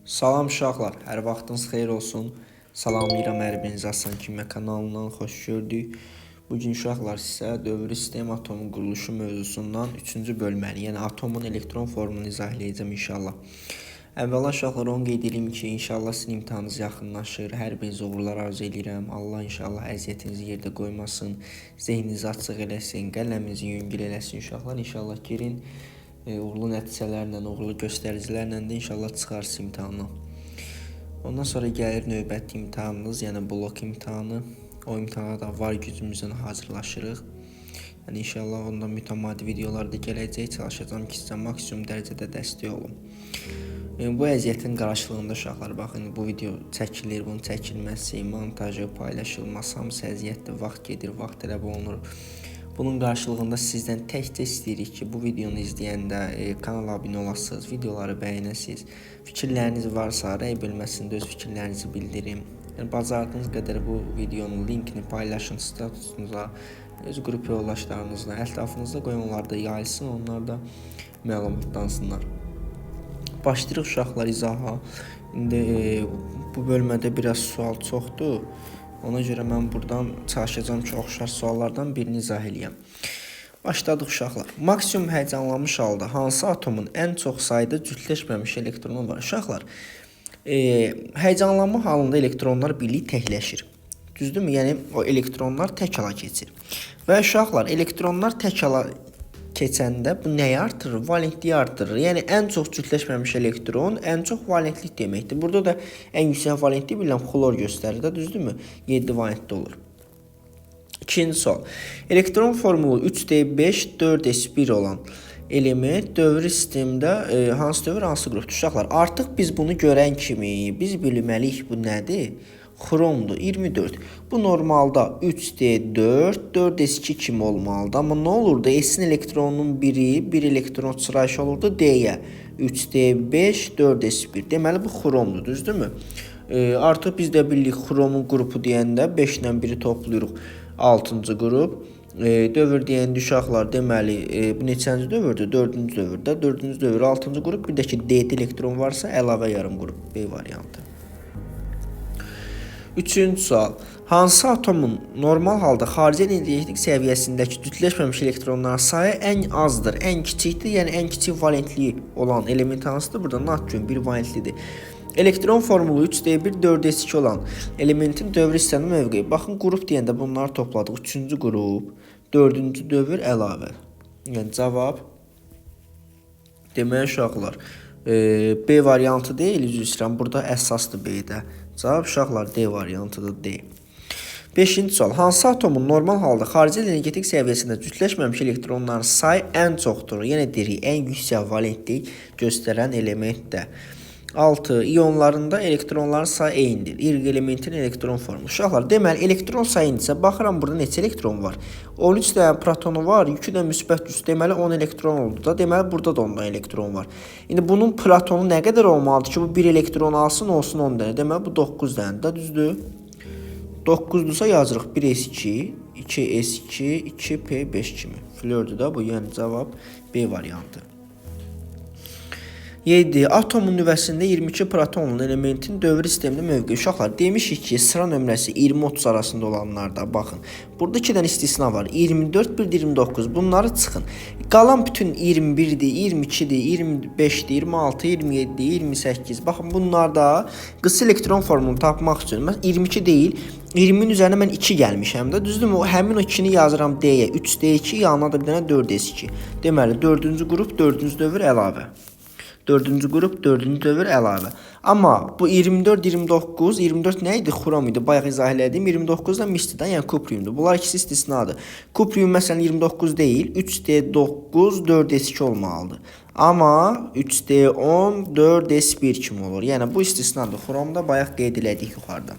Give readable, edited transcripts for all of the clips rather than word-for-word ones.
Salam uşaqlar, hər vaxtınız xeyir olsun. Salamlayıram hər birinizi Asan Kimya kanalından, xoş gördük. Bugün uşaqlar sizə dövrü sistem atomun quruluşu mövzusundan 3-cü bölməni, yəni atomun elektron formunu izah eləyəcəm inşallah. Əvvəla uşaqlar onu qeyd edeyim ki, inşallah sizin imtahanınız yaxınlaşır. Hər birinizə uğurlar arzu edirəm. Allah inşallah əziyyətinizi yerdə qoymasın, zehninizi açıq eləsin, qələminizi yüngül eləsin uşaqlar. İnşallah girin. Uğurlu nəticələrlə, uğurlu göstəricilərlə də inşallah çıxarsınız imtahana. Ondan sonra gəlir növbəti imtahanınız, yəni blok imtahanı. O imtahana da var gücümüzlə hazırlaşırıq. Yəni inşallah ondan mütəmadi videolar da gələcək. Çalışacağam ki, sizə maksimum dərəcədə dəstək olum. Bu əziyyətin qarşılığında uşaqlar, baxın, bu video çəkilir, bunun çəkilməsi, montajı, paylaşılması, hamısı əziyyətdir, vaxt gedir, vaxt tələb olunur. Bunun qarşılığında sizdən təkcə istəyirik ki, bu videonu izləyəndə kanala abunə olasınız, videoları bəyənəsiniz. Fikirləriniz varsa rəy bölməsində öz fikirlərinizi bildirin. Yəni bacardığınız qədər bu videonun linkini paylaşın statusunuza, öz qrup yoldaşlarınızla, ətrafınızda qoyun, onlar da yayılsın, onlar da məlumatlansınlar. Başlayırıq uşaqlar izaha. İndi bu bölmədə biraz sual çoxdur. Ona görə mən buradan çalışacağam ki, oxşar suallardan birini izah eləyəm. Başladıq uşaqlar. Maksimum həyəcanlanmış halda hansı atomun ən çox sayda cütləşməmiş elektronu var? Uşaqlar, həyəcanlanma halında elektronlar birliyi təkləşir. Düzdürmü? Yəni o elektronlar tək hala keçir. Və uşaqlar, elektronlar tək hala keçəndə bu nəyi artırır? Valentliyi artırır. Yəni ən çox cütləşməmiş elektron ən çox valentlik deməkdir. Burada da ən yüksək valentlik bilirəm xlor göstərir də, düzdürmü? 7 valentli olur. İkinci sual. Elektron formulu 3D5 4S1 olan element dövrü sistemdə hansı dövr, hansı qrupdur? Uşaqlar, artıq biz bunu görən kimi biz bilməliyik bu nədir? Xromdur, 24. Bu normalda 3D4, 4S2 kimi olmalıdır. Amma nə olurdu? S-in elektronunun biri, bir elektron çıxarışı olurdu D-yə. 3D5, 4S1. Deməli, bu xromdur, düzdürmü? Artıq biz də bilirik xromun qrupu deyəndə 5 ilə 1-i toplayırıq. 6-cı qrup. Dövr deyəndə uşaqlar, deməli, bu neçənci dövrdür? 4-cü dövrdə. 4-cü dövr, 6-cı qrup. Bir də ki, D-də elektron varsa, əlavə yarım qrup. B variantı. Üçüncü sual. Hansı atomun normal halda xarici energetik səviyyəsindəki cütləşməmiş elektronların sayı ən azdır, ən kiçikdir, yəni ən kiçik valentliyi olan element hansıdır? Burada natrium 1 valentlidir. Elektron formulu 3D1 4S2 olan elementin dövrü hissənin mövqeyi. Baxın, qrup deyəndə bunları topladıq. Üçüncü qrup, dördüncü dövr əlavə. Yəni cavab demək uşaqlar, B variantı deyil, üzr istəyirəm. Burada əsasdır B-də. Cavab uşaqlar D variantıdır, D. Beşinci sual. Hansı atomun normal halda xarici energetik səviyyəsində cütləşməmiş elektronların sayı ən çoxdur? Yenə deyirik, ən yüksək valentlik göstərən elementdə. 6. İyonlarında elektronların sayı eynidir. İrq elementin elektron formu. Uşaqlar, deməli, elektron sayı eynidirsə, baxıram burada neçə elektron var? 13 dənə protonu var, yükü də müsbət 3. Deməli, 10 elektron oldu da. Deməli, burada da 10 dənə elektron var. İndi bunun protonu nə qədər olmalıdır ki, bu bir elektron alsın, olsun 10 dənə. Deməli, bu 9 dənədir də, düzdür? 9-dursa yazırıq 1S2, 2S2, 2P5 kimi. Flördür də bu, yəni cavab B variantı. 7. Atomun nüvəsində 22 proton olan elementin dövrü sistemində mövqeyi. Uşaqlar, demişik ki, sıra nömrəsi 20-30 arasında olanlarda, baxın. Burada 2 dənə istisna var. 24, bir də 29. Bunları çıxın. Qalan bütün 21-dir, 22-dir, 25-dir, 26, 27, 28. Baxın, bunlarda qısa elektron formulunu tapmaq üçün mən 22 deyil, 20-nin üzərinə mən 2 gəlmişəm də, düzdürmü? Həmin o 2-ni yazıram D-yə. 3D2, yanına da bir dənə 4S2. Deməli, 4-cü qrup, 4-cü dövr əlavə. 4-cü qrup, 4-cü dövr əlavə. Amma bu 24, 29, 24 nə idi? Xrom idi. Bayaq izah elədim. 29 da misdir, yəni kupriumdur. Bunlar ikisi istisnadır. Kuprium məsələn 29 deyil, 3D9, 4S2 olmalıdır. Amma 3D10, 4S1 kimi olur. Yəni bu istisnadır. Xromda bayaq qeyd elədik yuxarıda.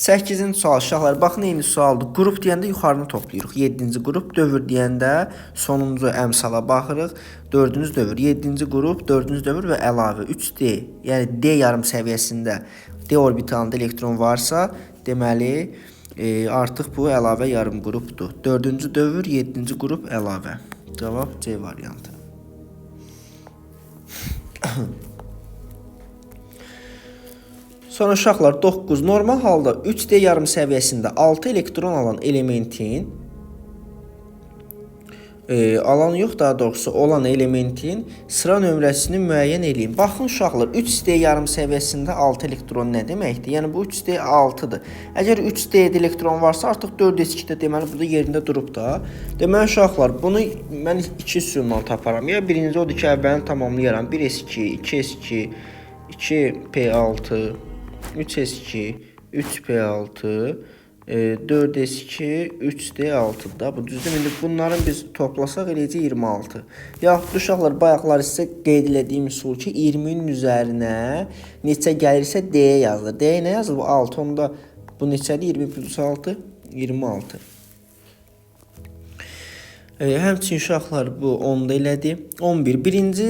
8-ci sual uşaqlar, baxın eyni sualdır. Qrup deyəndə yuxarını toplayırıq. 7-ci qrup, dövr deyəndə sonuncu əmsala baxırıq. 4-cü dövr, 7-ci qrup, 4-cü dövr və əlavə 3D, yəni D yarım səviyyəsində D orbitalında elektron varsa, deməli artıq bu əlavə yarım qrupdur. 4-cü dövr, 7-ci qrup əlavə. Cavab C variantı. Sonra uşaqlar 9. Normal halda 3D yarım səviyyəsində 6 elektron alan elementin alan yox, daha doğrusu olan elementin sıra nömrəsini müəyyən eləyin. Baxın uşaqlar, 3D yarım səviyyəsində 6 elektron nə deməkdir? Yəni bu 3D 6-dır. Əgər 3D-də elektron varsa, artıq 4S2-də deməli burada yerində durub da. Deməli uşaqlar, bunu mən iki üsulla taparam. Ya birinci odur ki, əvvəlini tamamlayaram. 1S2, 2S2, 2P6, 3S2, 3P6, 4S2, 3D6 da. Bu düzdür. İndi bunların biz toplasaq eləyəcək 26. Yaxud uşaqlar, bayaqlar sizə qeyd elədiyim üsul ki, 20-nin üzərinə neçə gəlirsə D-yə yazılır. D-yə nə yazılır? Bu 6. Onda bu neçədir? 20 plus 6, 26. Həmçinin uşaqlar bu 10-da elədi. 11. Birinci,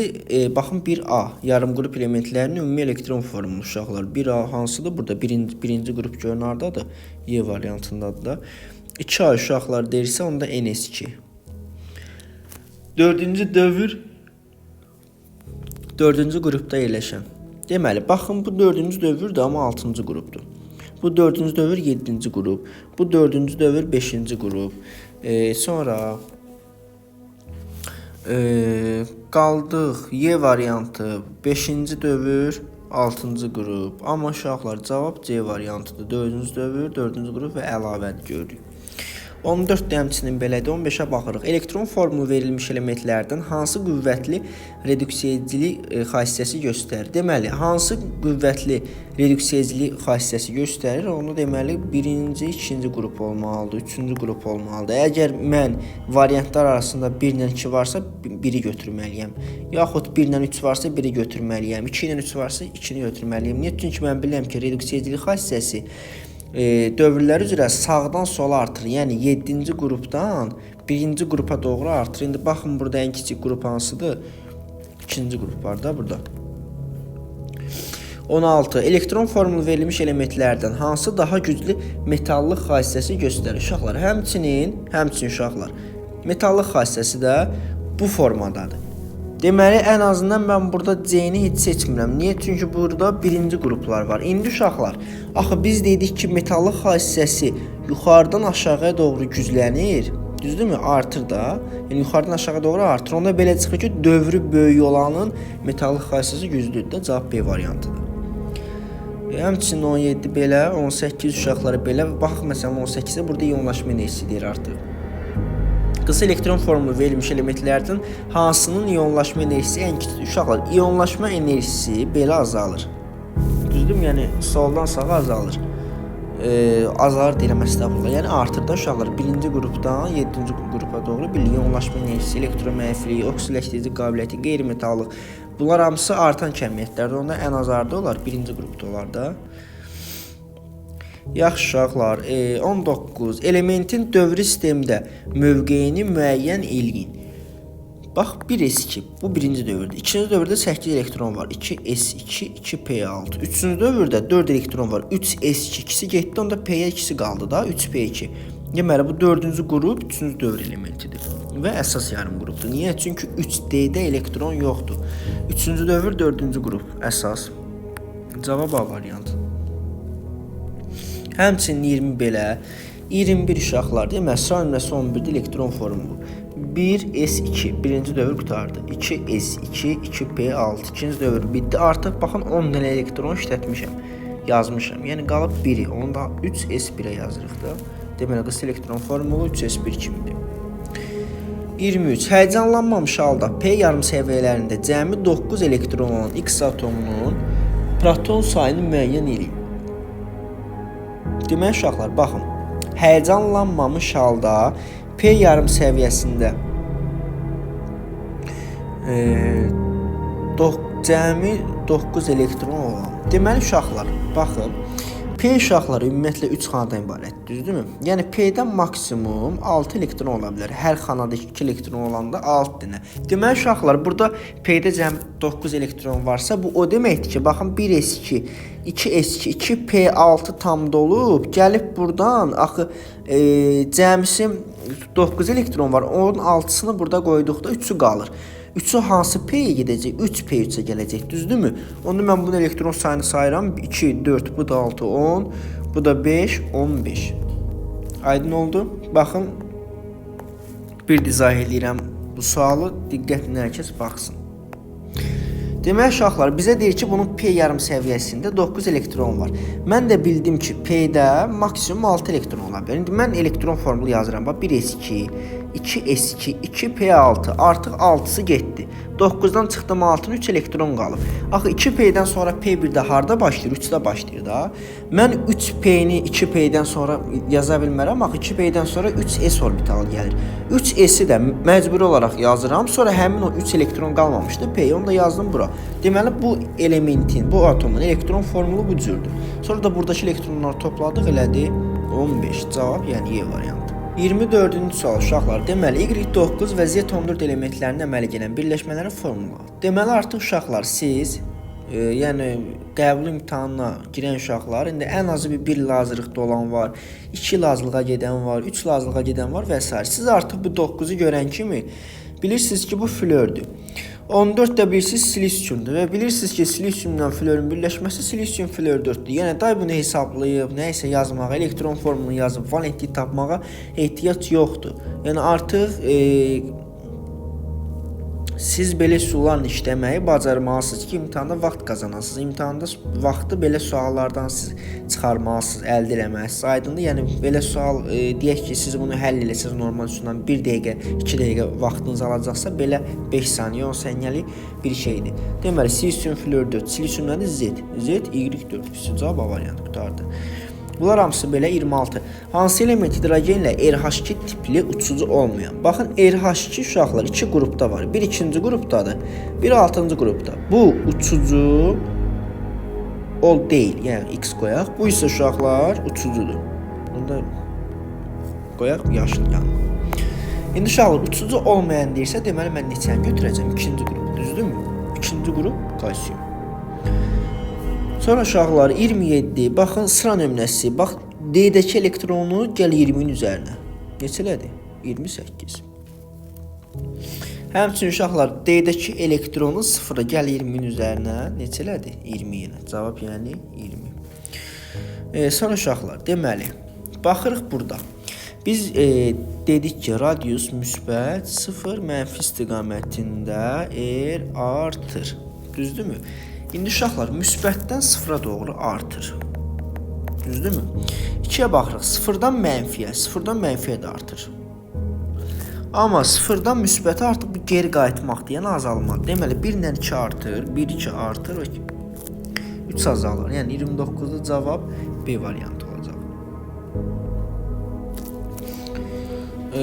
baxın 1A yarım qrup elementlərinin ümumi elektron formulu uşaqlar. 1A hansıdır? Burada birinci qrup görün hardadır? Y variantındadır da. 2A uşaqlar deyirsə onda NS2. Dördüncü dövr dördüncü qrupda yerləşən. Deməli, baxın bu dördüncü dövrdür, amma altıncı qrupdur. Bu dördüncü dövr yeddinci qrup. Bu dördüncü dövr beşinci qrup. Sonra qaldıq Y variantı 5-ci dövr 6-cı qrup. Amma uşaqlar cavab C variantıdır. 4-cü dövr, 4-cü qrup və əlavədir görürük. 14 də həmçinin belədir. 15-ə baxırıq. Elektron formulu verilmiş elementlərdən hansı qüvvətli reduksiyecilik xassəsi göstərir? Deməli, hansı qüvvətli reduksiyecilik xassəsi göstərir? Onu deməli, birinci, ikinci qrup olmalıdır, üçüncü qrup olmalıdır. Əgər mən variantlar arasında 1 ilə 2 varsa, 1-i götürməliyəm. Yaxud 1 ilə 3 varsa, 1-i götürməliyəm. 2 ilə 3 varsa, 2-ni götürməliyəm. Niyə? Çünki mən bilirəm ki, reduksiyecilik xassəsi dövrlər üzrə sağdan sola artır. Yəni 7-ci qrupdan 1-ci qrupa doğru artır. İndi baxın burada ən kiçik qrup hansıdır? 2-ci qrup var da burada. 16. Elektron formulu verilmiş elementlərdən hansı daha güclü metallıq xassəsi göstərir? Uşaqlar, həmçinin uşaqlar, metallıq xassəsi də bu formadadır. Deməli, ən azından mən burada C-ni heç seçmirəm. Niyə? Çünki burada birinci qruplar var. İndi uşaqlar, axı biz dedik ki, metallıq xassəsi yuxarıdan aşağıya doğru güclənir. Düzdürmü? Artır da. Yəni, yuxarıdan aşağı doğru artır. Onda belə çıxır ki, dövrü böyük olanın metallıq xassəsi güclüdür də. Cavab B variantıdır. Həmçinin 17 belə, 18 uşaqları belə. Baxaq, məsələn, 18-də burada iyonlaşma enerjisi deyir artıq. Qısa elektron formulu verilmiş elementlərdən hansının iyonlaşma enerjisi ən kiçikdir? Uşaqlar, iyonlaşma enerjisi belə azalır. Düzdürmü? Yəni, soldan sağa azalır. Azalır deyirəm, əstəğfurullah. Yəni, artır da uşaqlar. Birinci qrupdan 7-ci qrupa doğru bir iyonlaşma enerjisi, elektroməifliyi, oksiləşdirici qabiliyyəti, qeyri-metallıq. Bunlar hamısı artan kəmiyyətlərdir. Onda ən az harda olar? Birinci qrupda olar da. Yaxşı uşaqlar, 19. Elementin dövrü sistemdə mövqeyini müəyyən eləyin. Bax, 1S2, bu birinci dövrdə. İkinci dövrdə 8 elektron var. 2S2, 2P6. Üçüncü dövrdə 4 elektron var. 3S2, ikisi getdi, onda P-yə ikisi qaldı da, 3P2. Deməli, bu dördüncü qrup, üçüncü dövr elementidir. Və əsas yarım qrupdur. Niyə? Çünki 3D-də elektron yoxdur. Üçüncü dövr, dördüncü qrup, əsas. Cavab A variantı. Həmçinin 20 belə, 21 uşaqlar, deməli, sıra nömrəsi 11-də elektron formulu. 1S2, birinci dövr qurtardı. 2S2, 2P6, ikinci dövr bitdi. Artıq baxın 10 dənə elektron işlətmişəm, yazmışam. Yəni qalıb 1-i, onu da 3S1-ə yazırıq da. Deməli, qısa elektron formulu 3S1 kimidir. 23. Həyəcanlanmamış halda P yarım səviyyələrində cəmi 9 elektron olan X atomunun proton sayını müəyyən eləyin. Deməli, uşaqlar, baxın, həyəcanlanmamış halda P yarım səviyyəsində cəmi 9 elektron olan. Deməli, uşaqlar, baxın, P uşaqları ümumiyyətlə 3 xanadan ibarətdir, düzdürmü? Yəni, P-dən maksimum 6 elektron ola bilər. Hər xanada 2 elektron olanda 6 dənə. Deməli, uşaqlar, burada P-də cəmi 9 elektron varsa, bu o deməkdir ki, baxın, 1S2, 2S2, 2P6 tam dolub, gəlib buradan, axı, cəmisi 9 elektron var. Onun 6-sını burada qoyduqda 3-ü qalır. 3-ü hansı P-yə gedəcək? 3 P3-ə gələcək, düzdürmü? Onda mən bunun elektron sayını sayıram. 2, 4, bu da 6, 10, bu da 5, 15. Aydın oldu? Baxın, bir də izah eləyirəm bu sualı. Diqqətlə hər kəs baxsın. Demək uşaqlar, bizə deyir ki, bunun P yarım səviyyəsində 9 elektron var. Mən də bildim ki, P-də maksimum 6 elektron ola bilər. İndi mən elektron formulu yazıram. Bax, 1S2, 2S2, 2P6. Artıq 6-sı getdi. 9-dan çıxdım 6-nı, 3 elektron qalıb. Axı 2P-dən sonra P1-də harda başlayır? 3-də başlayır da. Mən 3P-ni 2P-dən sonra yaza bilmərəm. Axı 2P-dən sonra 3S orbitalı gəlir. 3S-i də məcburi olaraq yazıram. Sonra həmin o 3 elektron qalmamışdı. P-yi onu da yazdım bura. Deməli bu elementin, bu atomun elektron formulu bu cürdür. Sonra da buradakı elektronları topladıq, elədi 15. Cavab, yəni Y variantı. 24-cü sual uşaqlar. Deməli Y9 və Z14 elementlərinin əmələ gələn birləşmələrin formulu. Deməli artıq uşaqlar siz, yəni qəbul imtahanına girən uşaqlar indi ən azı bir il hazırlıqda olan var, 2 il hazırlığa gedən var, 3 il hazırlığa gedən var və s. Siz artıq bu 9-u görən kimi bilirsiniz ki, bu flordur. 14 də bilirsiniz silisiumdur və bilirsiniz ki, silisiumla florun birləşməsi silisium flor 4-dür. Yəni day bunu hesablayıb, nə isə yazmağa, elektron formulunu yazıb, valentlik tapmağa ehtiyac yoxdur. Yəni artıq siz belə suallarla işləməyi bacarmalısınız ki, imtahanda vaxt qazanasınız. İmtahanda vaxtı belə suallardan siz çıxarmalısınız, əldə eləməlisiniz. Aydındır? Yəni belə sual deyək ki, siz bunu həll eləsəniz normal üsuldan 1 dəqiqə, 2 dəqiqə vaxtınızı alacaqsa, belə 5 saniyə, 10 saniyəlik bir şeydir. Deməli, silisium flor 4, silisium nədir? Z, Z, Y4. Cavab A variantı qurtardı. Bunlar hamısı belə 26. Hansı element hidrogenlə RH2 tipli uçucu olmayan? Baxın, RH2 uşaqlar 2 qrupda var. Bir ikinci qrupdadır, bir altıncı qrupda. Bu uçucu ol deyil, yəni X qoyaq. Bu isə uşaqlar uçucudur. Bunu da qoyaq yaşıl yanına. İndi uşaqlar uçucu olmayan deyirsə, deməli mən neçəni götürəcəm? İkinci qrup, düzdürmü? İkinci qrup kalsium. Sonra uşaqlar 27, baxın sıra nömrəsi, bax D-dəki elektronu gəl 20-nin üzərinə. Neçə elədi? 28. Həmçinin uşaqlar D-dəki elektronu 0-a gəl 20-nin üzərinə. Neçə elədi? 20 yenə. Cavab yəni 20. Sonra uşaqlar, deməli, baxırıq burada. Biz dedik ki, radius müsbət 0 mənfi istiqamətində R artır. Düzdürmü? İndi uşaqlar müsbətdən 0-a doğru artır. Düzdürmü? 2-yə baxırıq. 0-dan mənfiyə, 0-dan mənfiyə də artır. Amma 0-dan müsbətə artıq bu geri qayıtmaqdır, yəni azalmadır. Deməli 1 ilə 2 artır, 1 2 artır, 3 azalır. Yəni 29-da cavab B variantı olacaq.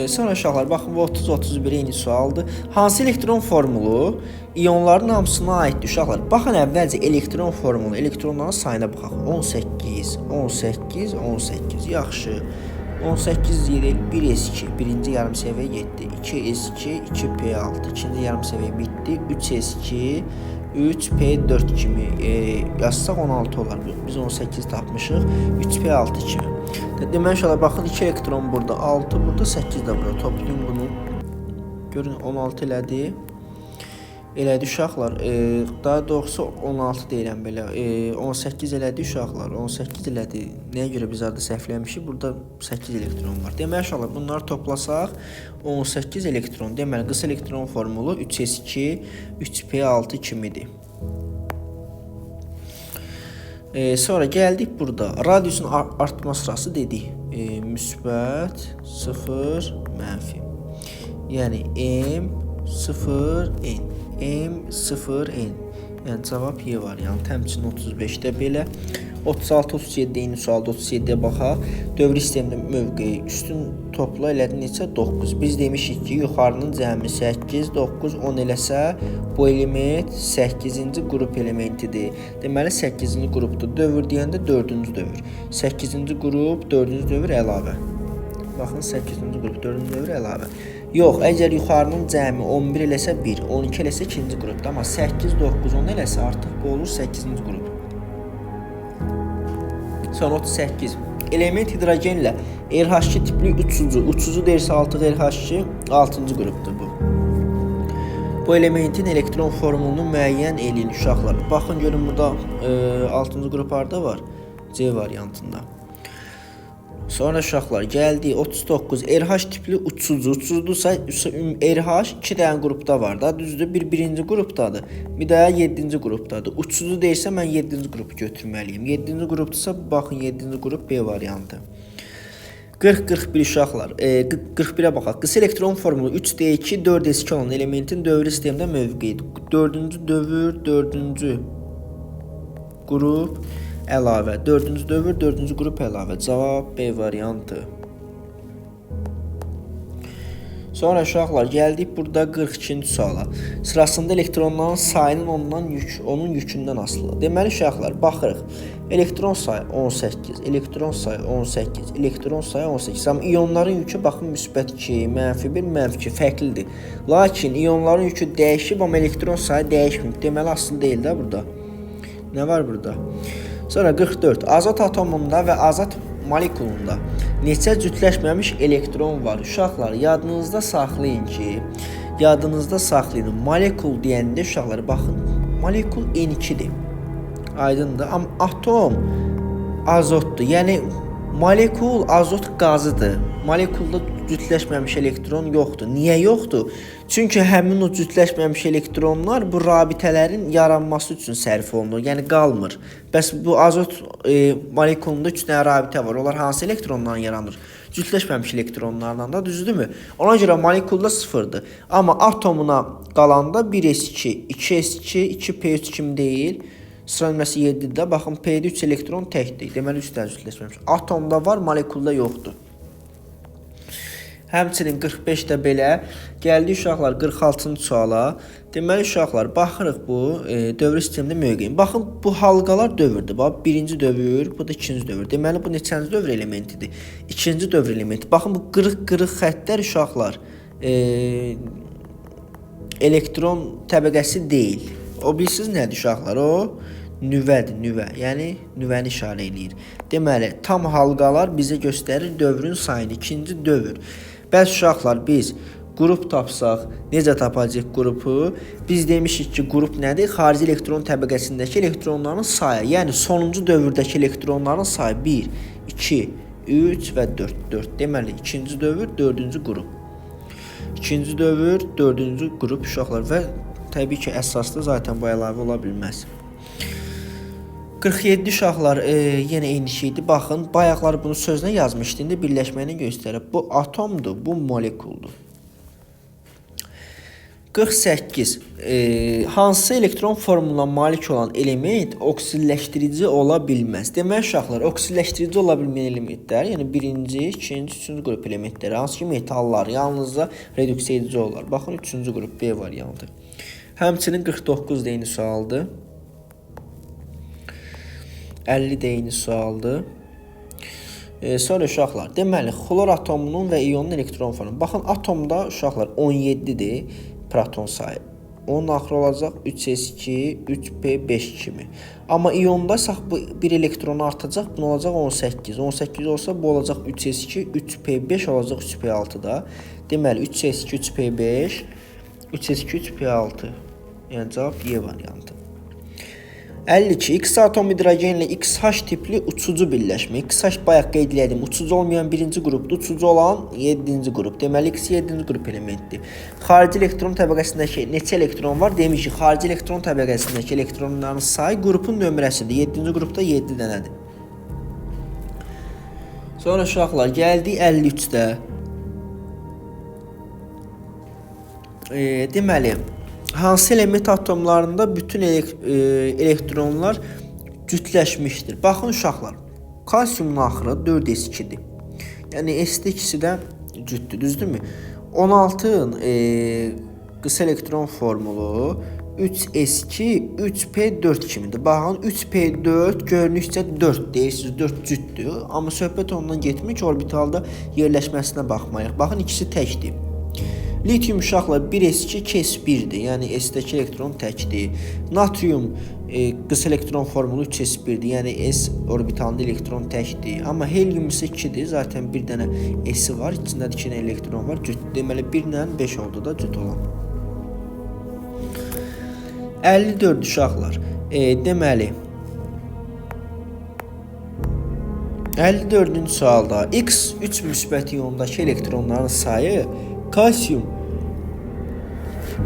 Sonra uşaqlar, baxın bu 30-31 eyni sualdır. Hansı elektron formulu iyonların hamısına aiddir uşaqlar? Baxın əvvəlcə elektron formulu, elektronların sayına baxaq. 18, 18, 18. Yaxşı. 18 deyil, 1S2, birinci yarım səviyyə getdi. 2S2, 2P6, ikinci yarım səviyyə bitdi. 3S2, 3P4 kimi yazsaq 16 olar. Biz 18 tapmışıq. 3P6 kimi. Deməli uşaqlar, baxın 2 elektron burada, 6 burada, 8 də burada. Toplayın bunu. Görün 16 elədi. Elədi uşaqlar. Daha doğrusu 16 deyirəm belə. 18 elədi uşaqlar. 18 elədi. Nəyə görə biz arada səhvləmişik? Burada 8 elektron var. Deməli uşaqlar, bunları toplasaq 18 elektron. Deməli qısa elektron formulu 3S2, 3P6 kimidir. Sonra gəldik burada. Radiusun artma sırası dedik. Müsbət, 0, mənfi. Yəni M, 0, N. M, 0, N. Yəni cavab Y variantı. Həmçinin 35-də belə. 36-37 eyni sualda 37-yə baxaq. Dövri sistemdə mövqeyi üstün topla elədi neçə? 9. Biz demişik ki, yuxarının cəmi 8, 9, 10 eləsə bu element 8-ci qrup elementidir. Deməli 8-ci qrupdur. Dövr deyəndə 4-cü dövr. 8-ci qrup, 4-cü dövr əlavə. Baxın 8-ci qrup, 4-cü dövr əlavə. Yox, əgər yuxarının cəmi 11 eləsə 1, 12 eləsə 2-ci qrupdur. Amma 8, 9, 10 eləsə artıq bu olur 8-ci qrup. Sonra 38. Element hidrogenlə RH2 tipli uçucu. Uçucu deyirsə artıq RH2 6-cı qrupdur bu. Bu elementin elektron formulunu müəyyən eləyin uşaqlar. Baxın görün burada 6-cı qrup harda var? C variantında. Sonra uşaqlar gəldi 39 RH tipli uçucu. Uçucudursa RH 2 dənə qrupda var da, düzdür? Bir birinci qrupdadır, bir də 7-ci qrupdadır. Uçucu deyilsə mən 7-ci qrupu götürməliyim. 7-ci qrupdursa baxın 7-ci qrup B variantı. 40-41 uşaqlar. 41-ə baxaq. Qısa elektron formulu 3D2, 4S2 olan elementin dövrü sistemdə mövqeyidir. 4-cü dövr, 4-cü qrup əlavə. 4-cü dövr, 4-cü qrup əlavə. Cavab B variantı. Sonra uşaqlar gəldik burada 42-ci suala. Sırasında elektronların sayının onun yükündən asılıdır. Deməli uşaqlar baxırıq. Elektron sayı 18, elektron sayı 18, elektron sayı 18. Amma ionların yükü baxın müsbət 2, mənfi 1, mənfi 2 fərqlidir. Lakin ionların yükü dəyişib, amma elektron sayı dəyişməyib. Deməli asılı deyil də burada. Nə var burada? Sonra 44. Azot atomunda və azot molekulunda neçə cütləşməmiş elektron var? Uşaqlar, yadınızda saxlayın ki, molekul deyəndə uşaqlar baxın, molekul N2-dir. Aydındır. Amma atom azotdur. Yəni molekul azot qazıdır. Molekulda cütləşməmiş elektron yoxdur. Niyə yoxdur? Çünki həmin o cütləşməmiş elektronlar bu rabitələrin yaranması üçün sərf olunur. Yəni qalmır. Bəs bu azot molekulunda 3 dənə rabitə var. Onlar hansı elektrondan yaranır? Cütləşməmiş elektronlardan da, düzdürmü? Ona görə molekulda 0-dır. Amma atomuna qalanda 1s2, 2s2, 2p3 kimi deyil. Sıra nömrəsi 7-dir də. Baxın, P-də 3 elektron təkdir. Deməli 3 dənə cütləşməmiş. Atomda var, molekulda yoxdur. Həmçinin 45 də belə. Gəldi uşaqlar 46-cı suala. Deməli uşaqlar baxırıq bu dövr sistemində mövqeyin. Baxın bu halqalar dövrdür. Bax birinci dövr, bu da ikinci dövr. Deməli bu neçənci dövr elementidir? İkinci dövr elementi. Baxın bu qırıq-qırıq xəttlər uşaqlar elektron təbəqəsi deyil. O bilirsiniz nədir uşaqlar? O nüvədir, nüvə. Yəni nüvəni işarə eləyir. Deməli tam halqalar bizə göstərir dövrün sayını, ikinci dövr. Bəs uşaqlar biz qrup tapsaq, necə tapacağıq qrupu? Biz demişik ki, qrup nədir? Xarici elektron təbəqəsindəki elektronların sayı. Yəni sonuncu dövrdəki elektronların sayı 1, 2, 3 və 4. 4. Deməli ikinci dövr, dördüncü qrup. İkinci dövr, dördüncü qrup uşaqlar və təbii ki, əsasda zaten bu əlavə ola bilməz. 47 uşaqlar yenə eyni şeydir. Baxın, bayaqlar bunu sözlə yazmışdı. İndi birləşməni göstərib. Bu atomdur, bu molekuldur. 48. Hansı elektron formuluna malik olan element oksidləşdirici ola bilməz? Deməli uşaqlar, oksidləşdirici ola bilməyən elementlər, yəni birinci, ikinci, üçüncü qrup elementləri, hansı ki metallar, yalnızca reduksiya edici olar. Baxın, üçüncü qrup B variantı. Həmçinin 49 da eyni sualdır. 50 də eyni sualdır. Sonra uşaqlar, deməli xlor atomunun və ionun elektron formu. Baxın, atomda uşaqlar 17-dir proton sayı. Onun axırı olacaq 3s2, 3p5 kimi. Amma ionda bu bir elektron artacaq, bunun olacaq 18. 18 olsa bu olacaq 3s2, 3p5 olacaq 3p6-da. Deməli 3s2, 3p5, 3s2, 3p6. Yəni cavab Y variantı. 52. X atom hidrogenlə XH tipli uçucu birləşmə. XH bayaq qeyd elədim. Uçucu olmayan birinci qrupdur. Uçucu olan 7-ci qrup. Deməli X 7-ci qrup elementdir. Xarici elektron təbəqəsindəki neçə elektron var? Demiş ki, xarici elektron təbəqəsindəki elektronların sayı qrupun nömrəsidir. 7-ci qrupda 7 dənədir. Sonra uşaqlar gəldik 53-də. Deməli hansı element atomlarında bütün elektronlar cütləşmişdir? Baxın uşaqlar, kalsiumun axırı 4s2-dir. Yəni S-də ikisi də cütdür, düzdürmü? 16-ın qısa elektron formulu 3s2, 3p4 kimidir. Baxın, 3p4 görünüşcə 4 deyirsiniz, 4 cütdür. Amma söhbət ondan getmir ki, orbitalda yerləşməsinə baxmayıq. Baxın, ikisi təkdir. Litium uşaqlar 1s2, 2s1-dir. Yəni S-dəki elektron təkdir. Natrium qısa elektron formulu 3s1-dir. Yəni S orbitalında elektron təkdir. Amma helium isə 2-dir. Zaten bir dənə S-i var. İçində də 2 dənə elektron var. Cüt. Deməli 1 ilə 5 oldu da cüt olan. 54 uşaqlar. Deməli 54-cü sualda X3 müsbət iyondakı elektronların sayı kalsium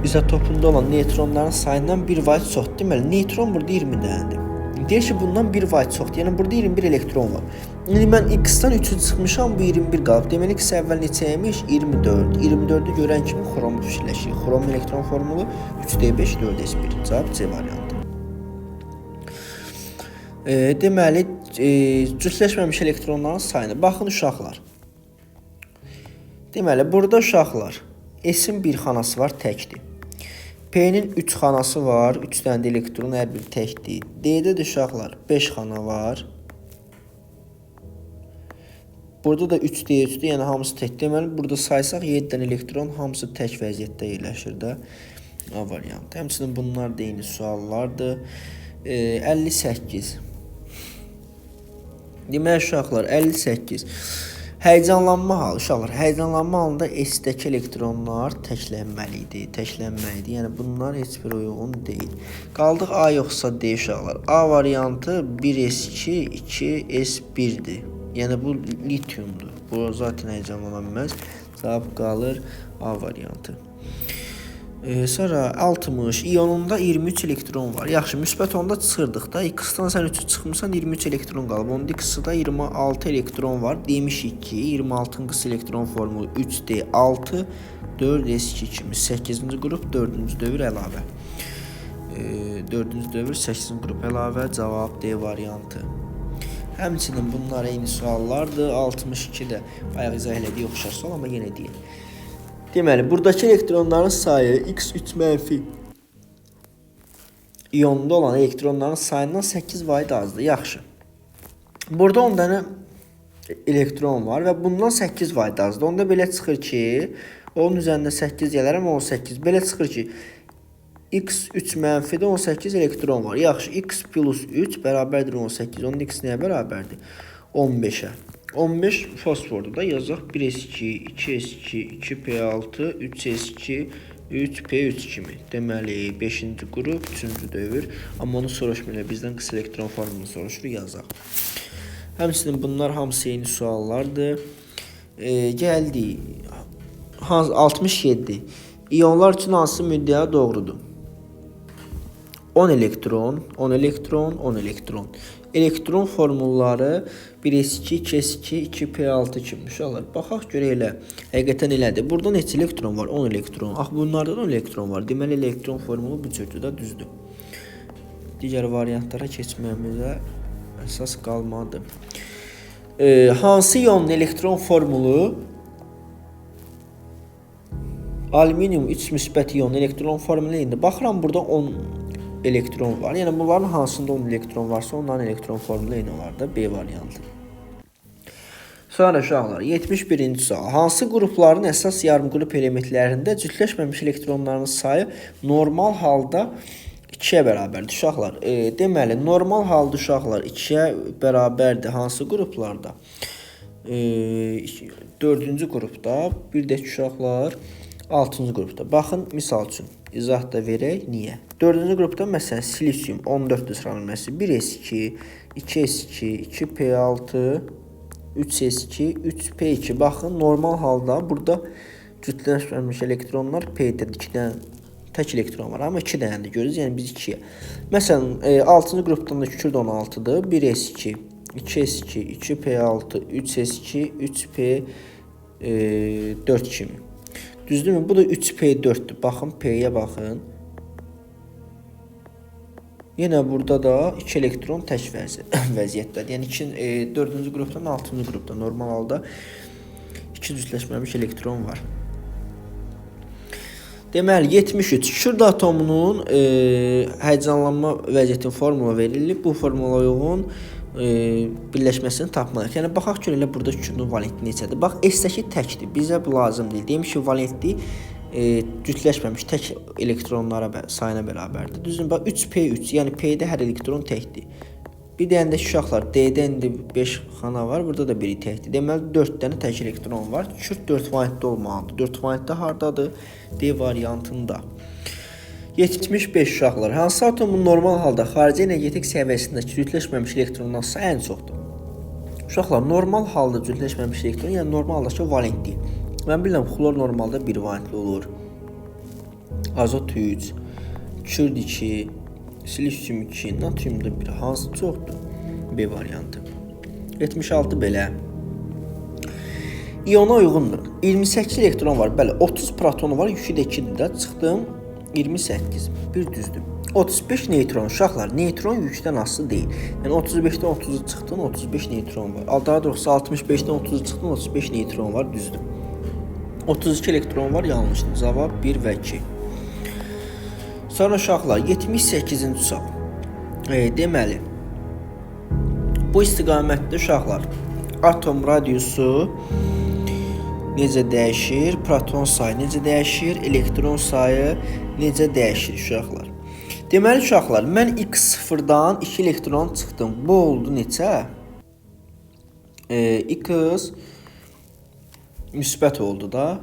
izotopunda olan neytronların sayından 1 vahid çoxdur. Deməli, neytron burada 20 dənədir. Deyir ki, bundan 1 vahid çoxdur. Yəni, burada 21 elektron var. İndi mən X-dan 3-ü çıxmışam, bu 21 qalıb. Deməli, X əvvəl neçə imiş? 24. 24-ü görən kimi xromu fikirləşirik. Xromun elektron formulu 3D5, 4S1. Cavab C variantı. Deməli, cütləşməmiş elektronların sayını. Baxın, uşaqlar. Deməli, burada uşaqlar, S-in bir xanası var, təkdir. P-nin 3 xanası var, 3 dənə də elektron, hər biri təkdir. D-də də uşaqlar 5 xana var. Burada da 3D3-dür, yəni hamısı tək. Deməli, burada saysaq 7 dənə elektron hamısı tək vəziyyətdə yerləşir də. A variantı. Həmçinin bunlar da eyni suallardır. 58. Deməli, uşaqlar, 58. Həyəcanlanma halı, uşaqlar, həyəcanlanma halında S-dəki elektronlar təklənməli idi, təklənməli idi. Yəni, bunlar heç bir uyğun deyil. Qaldıq A yoxsa D uşaqlar. A variantı 1S2, 2S1-dir. Yəni, bu litiumdur. Bu zaten həyəcanlana bilməz. Cavab qalır A variantı. Sonra 60. İyonunda 23 elektron var. Yaxşı, müsbət onda çıxırdıq da. X-dan sən 3-ü çıxmısan, 23 elektron qalıb. Onda X-da 26 elektron var. Demişik ki, 26-ın qısa elektron formulu 3D6, 4S2 kimi. 8-ci qrup, 4-cü dövr əlavə. 4-cü dövr, 8-ci qrup əlavə. Cavab D variantı. Həmçinin bunlar eyni suallardır. 62 də bayaq izah elədiyi oxşar sual, amma yenə deyil. Deməli, buradakı elektronların sayı X3 mənfi iyonunda olan elektronların sayından 8 vahid azdır. Yaxşı. Burada 10 dənə elektron var və bundan 8 vahid azdır. Onda belə çıxır ki, onun üzərində 8 gələrəm, 18. Belə çıxır ki, X3 mənfidə 18 elektron var. Yaxşı, X plus 3 bərabərdir 18. Onun X nəyə bərabərdir? 15-ə. 15 fosfordur da yazaq. 1S2, 2S2, 2P6, 3S2, 3P3 kimi. Deməli, 5-ci qrup, 3-cü dövr. Amma onu soruşmuyor. Bizdən qısa elektron formulunu soruşur, yazaq. Həmçinin bunlar hamısı eyni suallardır. Gəldik. 67. İyonlar üçün hansı müddəa doğrudur? 10 elektron, 10 elektron, 10 elektron. Elektron formulları 1S2, 2S2, 2P6 kimi uşaqlar. Baxaq görək elə. Həqiqətən elədir. Burada neçə elektron var? 10 elektron. Ax, bunlarda da 10 elektron var. Deməli, elektron formulu bu cürdür də, düzdür. Digər variantlara keçməyimizə əsas qalmadı. Hansı iyonun elektron formulu alüminium 3 müsbət iyonun elektron formulu indi. Baxıram, burada 10 elektron var. Yəni, bunların hansında 10 elektron varsa, onların elektron formulu eyni olar da, B variantı. Sonra uşaqlar, 71-ci sual. Hansı qrupların əsas yarımqrup elementlərində cütləşməmiş elektronların sayı normal halda 2-yə bərabərdir? Uşaqlar, deməli, normal halda uşaqlar 2-yə bərabərdir hansı qruplarda? 4-cü qrupda, bir də ki, uşaqlar 6-cı qrupda. Baxın, misal üçün izah da verək. Niyə? 4-cü qrupda məsələn silisium 14-dür sıra nömrəsi. 1S2, 2S2, 2P6, 3S2, 3P2. Baxın, normal halda burada cütləşməmiş elektronlar P-də 2 dənə tək elektron var, amma 2 dənədir görürüz, yəni biz 2-yə. Məsələn, 6-cı qrupdan da kükürd 16-dır. 1S2, 2S2, 2P6, 3S2, 3P4 kimi. Düzdürmü? Bu da 3P4-dür. Baxın, P-yə baxın. Yenə burada da 2 elektron tək vəziyyətdədir. Yəni 4-cü qrupdan 6-cı qrupda normal halda 2 cütləşməmiş elektron var. Deməli, 73. Kükürd atomunun həyəcanlanma vəziyyətinin formula verilib. Bu formula uyğun birləşməsini tapmalıyıq. Yəni, baxaq ki, elə burada kükürdün valenti neçədir? Bax, S-dəki təkdir. Bizə bu lazım deyil. Deyim ki, valentli cütləşməmiş tək elektronlara sayına bərabərdir. Düzdür? Bax, 3P3, yəni P-də hər elektron təkdir. Bir dənə də uşaqlar, D-də indi 5 xana var, burada da biri təkdir. Deməli, 4 dənə tək elektron var. Kükürd 4 valentli olmalıdır. 4 valentli hardadır? D variantında. 75 uşaqlar. Hansı atomun normal halda xarici energetik səviyyəsində cütlləşməmiş elektrondan sayı ən çoxdur? Uşaqlar, normal halda cütlləşməmiş elektron, yəni normal haldakı valentlik. Mən bilirəm, xlor normalda 1 valentli olur. Azot 3, kükürt 2, silisium 2, natrium da 1. Hansı çoxdur? B variantı. 76 belə. İona uyğundur. 28 elektron var. Bəli, 30 protonu var. Yükü də 2-dir də. Çıxdım 28. Bir düzdür. 35 neytron. Uşaqlar, neytron yükdən asılı deyil. Yəni 35-dən 30-u çıxdın, 35 neytron var. Daha doğrusu 65-dən 30-u çıxdın, 35 neytron var. Düzdür. 32 elektron var, yanlışdır. Cavab 1 və 2. Sonra uşaqlar, 78-ci sual. Deməli, bu istiqamətdə uşaqlar, atom radiusu necə dəyişir, proton sayı necə dəyişir, elektron sayı necə dəyişir uşaqlar. Deməli uşaqlar, mən x0-dan 2 elektron çıxdım. Bu oldu neçə? X müsbət oldu da.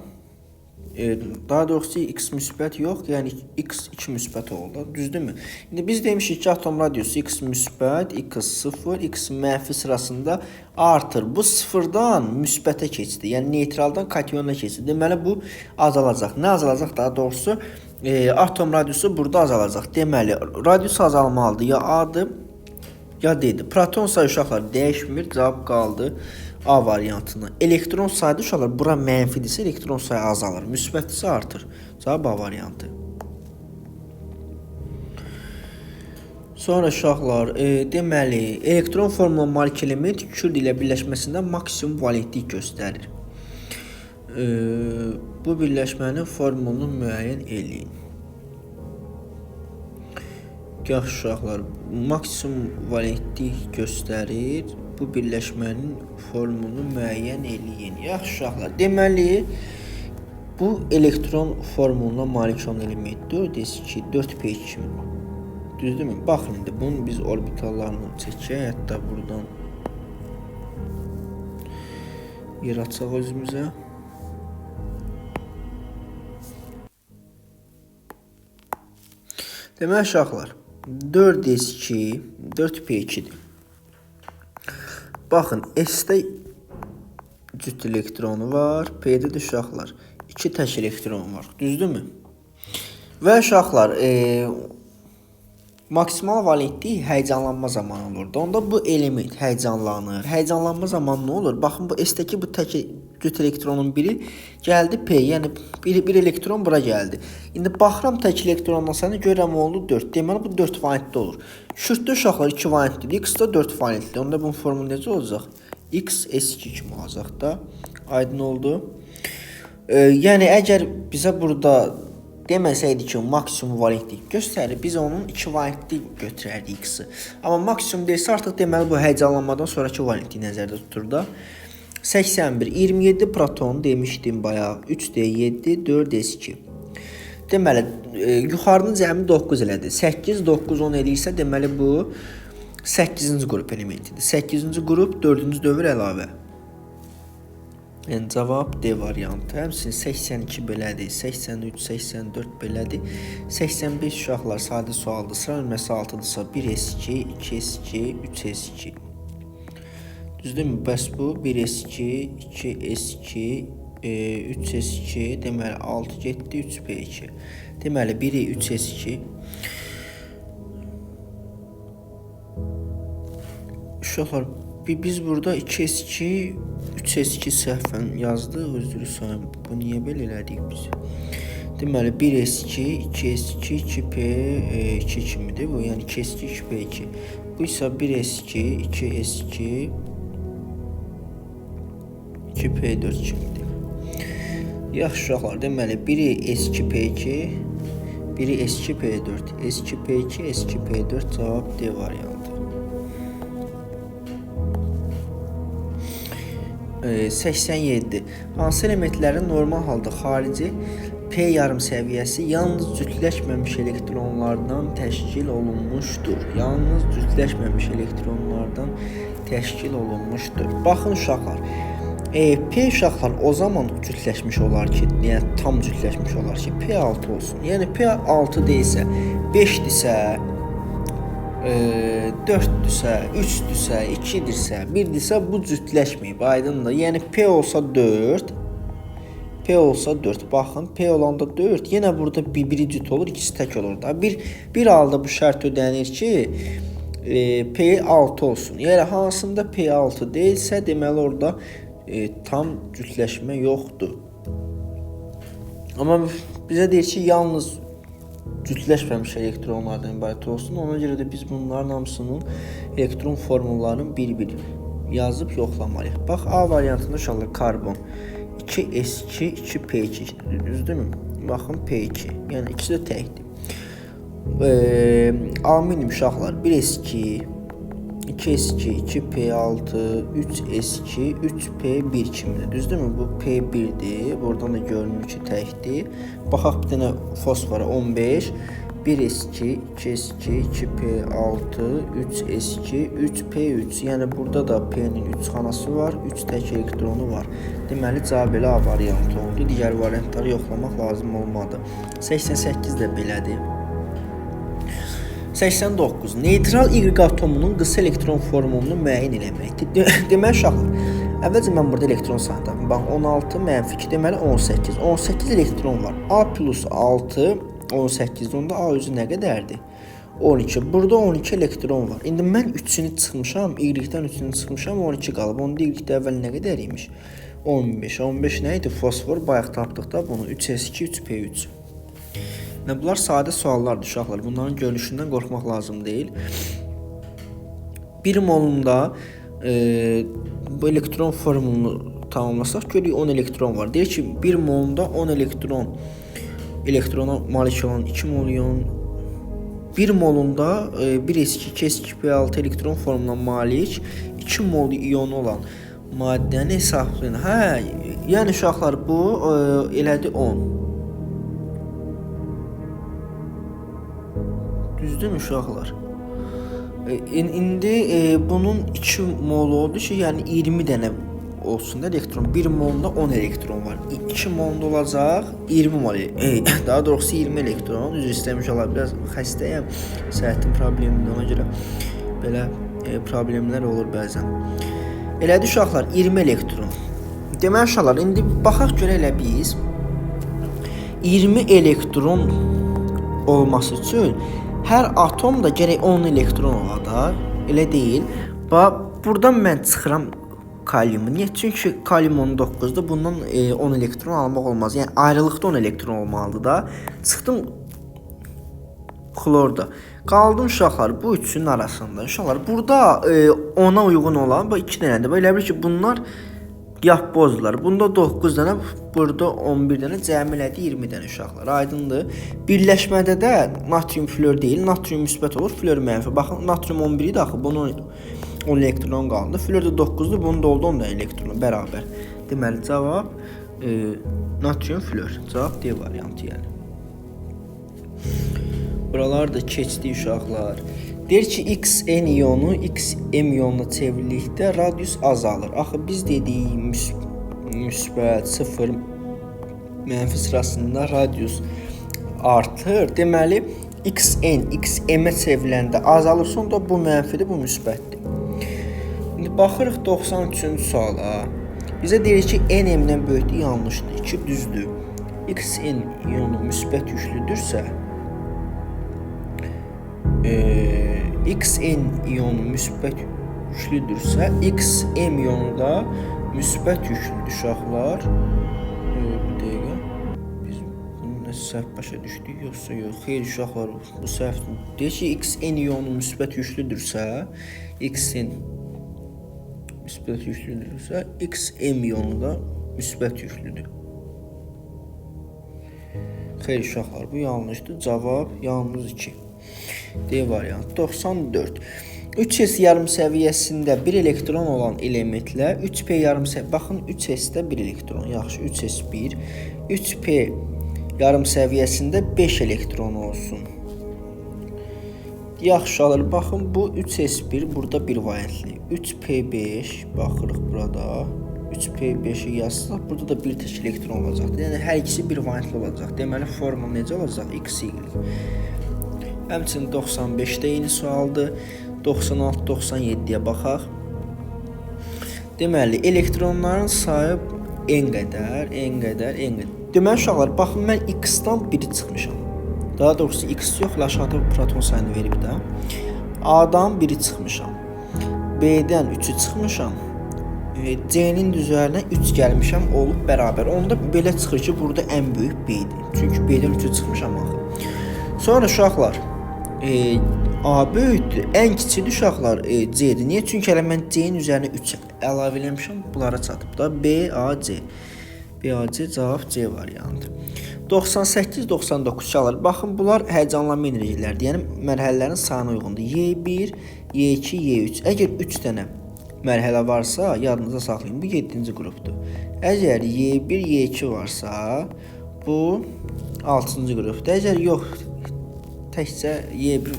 Daha doğrusu x müsbət yox, yəni x 2 müsbət oldu. Düzdürmü? İndi biz demişik ki, atom radiusu x müsbət, x0, x mənfi sırasında artır. Bu sıfırdan müsbətə keçdi. Yəni neytraldan katyona keçdi. Deməli bu azalacaq. Nə azalacaq? Daha doğrusu atom radiusu burada azalacaq. Deməli radius azalmalıdır. Ya A-dır, ya D-dir. Proton sayı uşaqlar dəyişmir. Cavab qaldı A variantına. Elektron sayı uşaqlar bura mənfidirsə elektron sayı azalır. Müsbətdirsə artır. Cavab A variantı. Sonra uşaqlar, deməli elektron formula malik element kükürt ilə birləşməsində maksimum valentlik göstərir. Bu birləşmənin formulunu müəyyən eləyin. Yaxşı uşaqlar, maksimum valentlik göstərir. Bu birləşmənin formulunu müəyyən eləyin. Yaxşı uşaqlar, deməli bu elektron formuluna malik olan element 4s2, 4p kimi. Düzdürmü? Baxın indi bunu biz orbitallarını çəkək, hətta buradan yer açaq özümüzə. Deməli uşaqlar, 4s2, 4p2-dir. Baxın, S-də cüt elektronu var, P-də də uşaqlar 2 tək elektron var. Düzdürmü? Və uşaqlar, maksimal valentlik həyəcanlanma zamanı olur. Onda bu element həyəcanlanır. Həyəcanlanma zamanı nə olur? Baxın, bu S-dəki bu tək cüt elektronun biri gəldi P, yəni bir elektron bura gəldi. İndi baxıram tək elektrondan səni görürəm oldu 4. Deməli bu 4 valentli olur. Kükürddə uşaqlar 2 valentlidir, X-da 4 valentli. Onda bunun formulu necə olacaq? X S2 kimi olacaq da. Aydın oldu. Yəni əgər bizə burada deməsəydi ki, maksimum valentlik göstərir, biz onun 2 valentlik götürərdik X-i. Amma maksimum deyilsə artıq deməli bu həyəcanlanmadan sonraki valentliyi nəzərdə tutur da. 81, 27 proton demişdim bayaq. 3D7, 4S2. Deməli, yuxarının cəmi 9 elədi. 8, 9, 10 eləyirsə, deməli bu 8-ci qrup elementidir. 8-ci qrup 4-cü dövr əlavə. Yəni cavab D variantı. Həmçinin 82 belədir, 83, 84 belədir. 85 uşaqlar sadə sualdır. Sıra nömrəsi 6-dırsa 1S2, 2S2, 3S2. Düzdürmü? Bəs bu 1S2, 2S2, 3S2, deməli 6 getdi, 3P2. Deməli biri 3S2. Uşaqlar, biz burada 2S2, 3S2 səhvən yazdıq, üzr istəyirəm. Bu niyə belə elədik biz? Deməli 1S2, 2S2, 2P, 2 kimidir bu? Yəni 2S2, 2P2. Bu isə 1S2, 2S2, 2P4 kimidir. Yaxşı uşaqlar, deməli biri S2P2, biri S2P4, S2P2, S2P4 cavab D variantı. 87. Hansı elementlərin normal halda xarici P yarım səviyyəsi yalnız cütləşməmiş elektronlardan təşkil olunmuşdur? Yalnız cütləşməmiş elektronlardan təşkil olunmuşdur. Baxın uşaqlar, P uşaqlar o zaman cütləşmiş olar ki, yəni tam cütləşmiş olar ki, P6 olsun. Yəni P6 deyilsə, 5-dirsə, 4-dürsə, 3-dürsə, 2-dirsə, 1-dirsə bu cütləşməyib, aydındır. Yəni P olsa 4, P olsa 4. Baxın, P olanda 4, yenə burada biri cüt olur, ikisi tək olur da. Bir halda bu şərt ödənir ki, P6 olsun. Yəni hansında P6 deyilsə, deməli orada tam cütləşmə yoxdur. Amma bizə deyir ki, yalnız cütləşməmiş elektronlardan ibarət olsun. Ona görə də biz bunların hamısının elektron formullarını bir-bir yazıb yoxlamalıyıq. Bax, A variantında uşaqlar karbon 2s2, 2p2, düzdürmü? Baxın, P2, yəni ikisi də təkdir. Alüminium uşaqlar 1s2, 2s2, 2p6, 3s2, 3p1 kimidir, düzdürmü? Bu P1-dir, buradan da görünür ki, təkdir. Baxaq bir dənə fosfora 15, 1s2, 2s2, 2p6, 3s2, 3p3. Yəni burada da P-nin 3 xanası var, 3 tək elektronu var. Deməli, cavab elə A variantı oldu. Digər variantları yoxlamaq lazım olmadı. 88 də belədir. 89. Neytral Y atomunun qısa elektron formulunu müəyyən eləməkdir. Deməli, uşaqlar, əvvəlcə mən burada elektron sayını tapım. Bax, 16 mənfi 2, deməli 18. 18 elektron var. A plus 6, 18. Onda A üzü nə qədərdir? 12. Burada 12 elektron var. İndi mən 3-ünü çıxmışam, Y-dən 3-ünü çıxmışam, 12 qalıb. Onda Y-də əvvəl nə qədər imiş? 15. 15 nə idi? Fosfor. Bayaq tapdıq da bunu. 3S2, 3P3. Bunlar sadə suallardır uşaqlar. Bunların görünüşündən qorxmaq lazım deyil. 1 molunda bu elektron formulunu tamamlasaq, görürük 10 elektron var. Deyir ki, 1 molunda 10 elektrona malik olan 2 mol ion, 1 molunda 1s2, 2s2, P6 elektron formuluna malik 2 mol ionu olan maddəni hesablayın. Hə, yəni uşaqlar bu elədi 10. Düzdürmü uşaqlar? İndi bunun 2 molu oldu ki, yəni 20 dənə olsun da elektron. 1 molunda 10 elektron var. 2 molunda olacaq 20 mol. Daha doğrusu 20 elektron. Üzr istəyirəm uşaqlar, biraz xəstəyəm. Səhhətin problemidir, ona görə belə problemlər olur bəzən. Elədi uşaqlar 20 elektron. Deməli uşaqlar, indi baxaq görək elə biz 20 elektron olması üçün hər atomda gərək 10 elektron ola da, elə deyil. Bax, buradan mən çıxıram kaliumu. Niyə? Çünki kalium 19-dur. Bundan 10 elektron almaq olmaz. Yəni ayrılıqda 10 elektron olmalıdır da. Çıxdım xlorda. Qaldım uşaqlar bu üçünün arasında. Uşaqlar burada 10-a uyğun olan bu 2 dənədir. Bax, elə bil ki, bunlar yapbozdular. Bunda 9 dənə, burada 11 dənə, cəmi elədi 20 dənə uşaqlar. Aydındır. Birləşmədə də natrium flor deyil, natrium müsbət olur, flor mənfi. Baxın, natrium 11 idi axı, bunun 10 elektron qaldı. Flor da 9-dur, bunun da oldu 10 dənə elektronu bərabər. Deməli, cavab natrium flor. Cavab D variantı yəni. Buralar da keçdi uşaqlar. Deyir ki, XN iyonu XM iyonuna çevrildikdə radius azalır. Axı biz dedik müsbət 0 mənfi sırasında radius artır. Deməli, XN XM-ə çevriləndə azalırsa, onda bu mənfidir, bu müsbətdir. İndi baxırıq 93-cü suala. Bizə deyir ki, N M-dən böyükdür, yanlışdır. 2 düzdür. XN iyonu müsbət yüklüdürsə, XN iyonu müsbət yüklüdürsə, XM iyonu da müsbət yüklüdür uşaqlar. Bir dəqiqə. Biz bunu nə səhv başa düşdük, yoxsa yox? Xeyr uşaqlar, bu səhvdir. Deyir ki, XN iyonu müsbət yüklüdürsə, XN müsbət yüklüdürsə, XM iyonu da müsbət yüklüdür. Xeyr uşaqlar, bu yanlışdır. Cavab yalnız 2. D variantı. 94. 3s yarım səviyyəsində 1 elektron olan elementlə 3p yarım səviyyəsində, baxın 3s-də 1 elektron, yaxşı 3s1, 3p yarım səviyyəsində 5 elektron olsun. Yaxşı alır, baxın bu 3s1 burada 1 variantlı, 3p5 baxırıq burada. 3P5-i yazsaq, burada da bir tək elektron olacaqdır. Yəni hər ikisi bir valentli olacaq. Deməli formul necə olacaq? X, Y. Həmçinin 95-də eyni sualdır. 96-97-yə baxaq. Deməli, elektronların sayı n qədər, n qədər, n qədər. Deməli uşaqlar, baxın mən X-dan 1-i çıxmışam. Daha doğrusu X yox, aşağıda proton sayını verib də. A-dan 1-i çıxmışam. B-dən 3-ü çıxmışam. C-nin üzərinə 3 gəlmişəm, olub bərabər. Onda belə çıxır ki, burada ən böyük B-dir. Çünki B-dən 3-ü çıxmışam axı. Sonra uşaqlar, A böyükdür, ən kiçikdir uşaqlar C-dir. Niyə? Çünki hələ mən C-nin üzərinə 3 əlavə eləmişəm, bunlara çatıb da. B, A, C. B, A, C, cavab C variantı. 98-99 uşaqlar. Baxın, bunlar həyəcanlanma enerjilərdir. Yəni, mərhələlərin sayına uyğundur. Y1, Y2, Y3. Əgər 3 dənə mərhələ varsa, yadınıza saxlayın, bu 7-ci qrupdur. Əgər Y1, Y2 varsa, bu 6-cı qrupdur. Əgər yox, təkcə Y1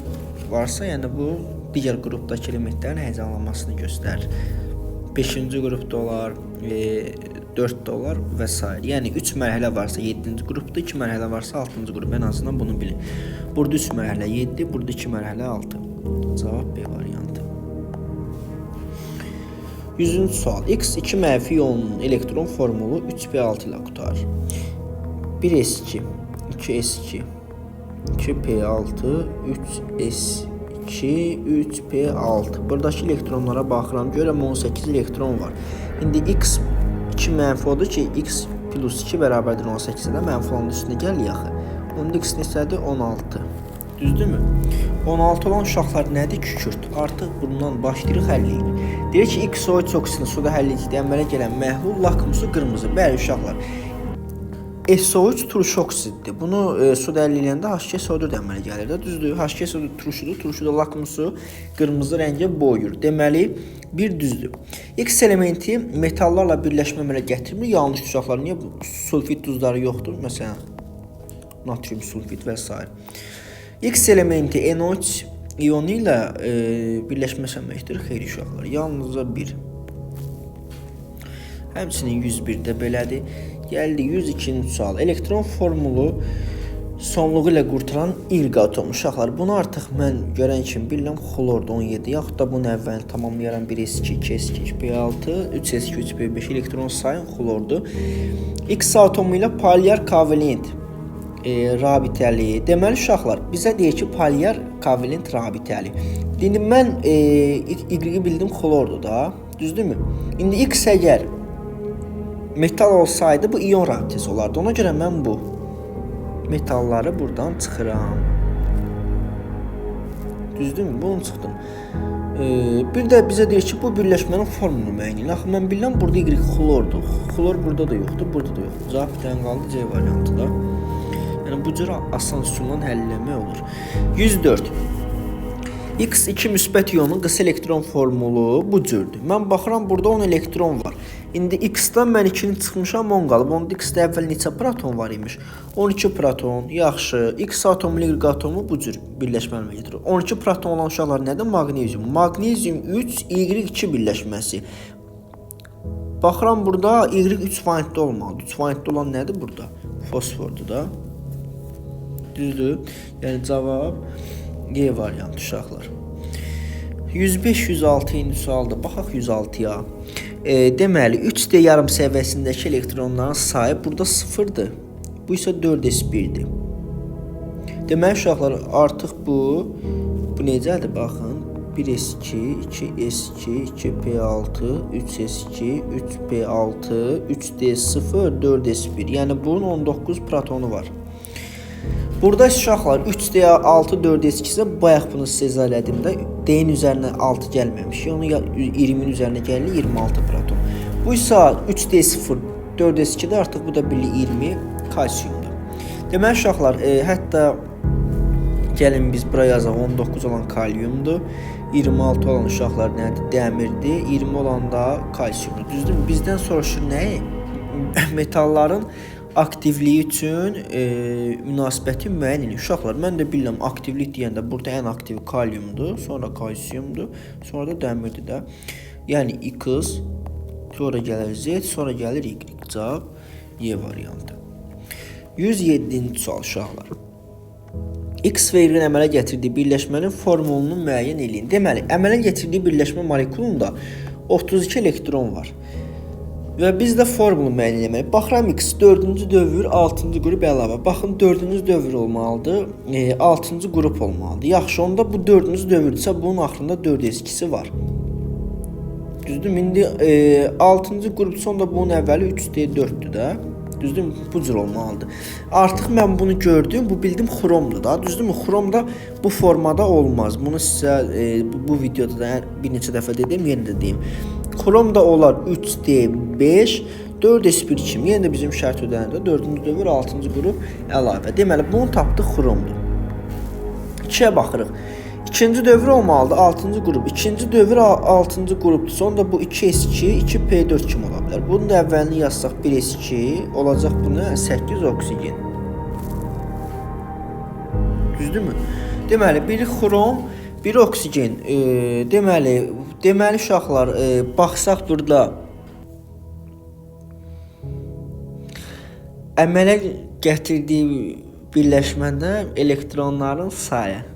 varsa, yəni bu digər qrupdakı elementlərin həyəcanlanmasını göstərir. 5-ci qrupda olar, 4 də olar və s. Yəni 3 mərhələ varsa 7-ci qrupdur, 2 mərhələ varsa 6-cı qrup. Ən azından bunu bilin. Burada 3 mərhələ 7, burada 2 mərhələ 6. Cavab B variantı. 100-cü sual. X2 mənfi ionunun elektron formulu 3P6 ilə qurtarır. 1S2, 2S2, 2P6, 3S2, 3P6. Buradakı elektronlara baxıram, görürəm 18 elektron var. İndi X 2 mənfi odur ki, X plus 2 bərabərdir 18-ə də mənfi olanın üstünə gəlir axı. Onda X neçədir? 16. Düzdürmü? 16 olan uşaqlar nədir? Kükürt. Artıq bundan başlayırıq həll eləyir. Deyir ki, XO3 oksidini suda həll etdikdə əmələ gələn məhlul lakmusu qırmızı. Bəli uşaqlar. SO3 turşu oksiddir. Bunu suda həll eləyəndə H2SO4 əmələ gəlir də. Düzdür? H2SO4 turşudur. Turşuda lakmusu qırmızı rəngə boyuyur. Deməli, bir düzdür. X elementi metallarla birləşmə əmələ gətirmir. Yanlış uşaqlar. Niyə? Sulfit duzları yoxdur. Məsələn, natrium sulfit və s. X elementi NO3 ionu ilə birləşmə əmələ xeyr uşaqlar. Yalnızca bir. Həmçinin 101-də belədir. Gəldi 102-ci sual. Elektron formulu sonluğu ilə qurtaran Y atomu uşaqlar. Bunu artıq mən görən kimi bilirəm xlordur 17. Yaxud da bunun əvvəlini tamamlayaram 1s2, 2s2, 2p6, 3s2, 3p5 elektron sayın xlordur. X atomu ilə polyar kovalent rabitəli. Deməli uşaqlar, bizə deyir ki, polyar kovalent rabitəli. İndi mən Y-i bildim xlordur da. Düzdürmü? İndi X əgər metal olsaydı bu ion rabitəsi olardı. Ona görə mən bu metalları buradan çıxıram. Düzdürmü? Bunu çıxdım. Bir də bizə deyir ki, bu birləşmənin formulunu müəyyən edin. Axı mən bilirəm burada Y xlordur. Xlor burada da yoxdur, burada da yoxdur. Cavab bir dənə qaldı C variantı da. Yəni bu cür asan üsulla həll eləmək olur. 104. X2 müsbət ionun qısa elektron formulu bu cürdür. Mən baxıram burada 10 elektron var. İndi X-dan mən 2-ni çıxmışam, 10 qalıb. Onda X-də əvvəl neçə proton var imiş? 12 proton, yaxşı. X atomu ilə Y atomu bu cür birləşmə əmələ gətirir. 12 proton olan uşaqlar nədir? Maqnezium. Maqnezium 3, Y2 birləşməsi. Baxıram burada Y 3 valentli olmalıdır. 3 valentli olan nədir burada? Fosfordur da. Düzdür? Yəni cavab G variantı uşaqlar. 105-106-cı sualdır. Baxaq 106-ya. Deməli 3D yarım səviyyəsindəki elektronların sayı burada 0-dır. Bu isə 4s1-dir. Deməli uşaqlar artıq bu necədir? Baxın. 1s2, 2s2, 2p6, 3s2, 3p6, 3d0, 4s1. Yəni bunun 19 protonu var. Burada uşaqlar 3D6, 4S2 isə bayaq bunu sizə izah elədim də D-nin üzərinə 6 gəlməmiş. Yəni 20-nin üzərinə gəlir 26 proton. Bu isə 3D0, 4S2-də artıq bu da birli 20 kalsiumdur. Deməli uşaqlar, hətta gəlin biz bura yazaq 19 olan kaliumdur. 26 olan uşaqlar nədir? Dəmirdir. 20 olan da kalsiumdur. Düzdürmü? Bizdən soruşur nəyi? Metalların aktivliyi üçün münasibəti müəyyən edir. Uşaqlar, mən də bilirəm aktivlik deyəndə burada ən aktiv kaliumdur, sonra kalsiumdur, sonra da dəmirdir də. Yəni X Sonra gəlir Z, sonra gəlir Y. Cavab Y variantı. 107-ci sual uşaqlar. X və Y-in əmələ gətirdiyi birləşmənin formulunu müəyyən eləyin. Deməli, əmələ gətirdiyi birləşmə molekulunda 32 elektron var. Və biz də formulu müəyyən eləməliyik. Baxıram X 4-cü dövr, 6-cı qrup əlavə. Baxın 4-cü dövr olmalıdır, 6-cı qrup olmalıdır. Yaxşı, onda bu 4-cü dövrdürsə bunun axırında 4s2-si var. Düzdürmü? İndi 6-cı qrupsa onda bunun əvvəli 3D4-dür də. Düzdürmü? Bu cür olmalıdır. Artıq mən bunu gördüm, bu bildim xromdur da. Düzdürmü? Xrom da bu formada olmaz. Bunu sizə bu videoda da bir neçə dəfə dedim, yenə də deyim. Xrom da olar 3D5, 4S1 kimi. Yenə də bizim şərt ödənirdə 4-cü dövr, 6-cı qrup əlavə. Deməli, bunu tapdıq, xromdur. 2-yə baxırıq. İkinci dövr olmalıdır, 6-cı qrup. İkinci dövr 6-cı qrupdur. Sonra bu 2S2, 2P4 kimi ola bilər. Bunun da əvvəlini yazsaq 1S2 olacaq buna 8 oksigen. Düzdürmü? Deməli, biri xrom, biri oksigen. Deməli uşaqlar, baxsaq burada əmələ gətirdiyi birləşmədə elektronların sayı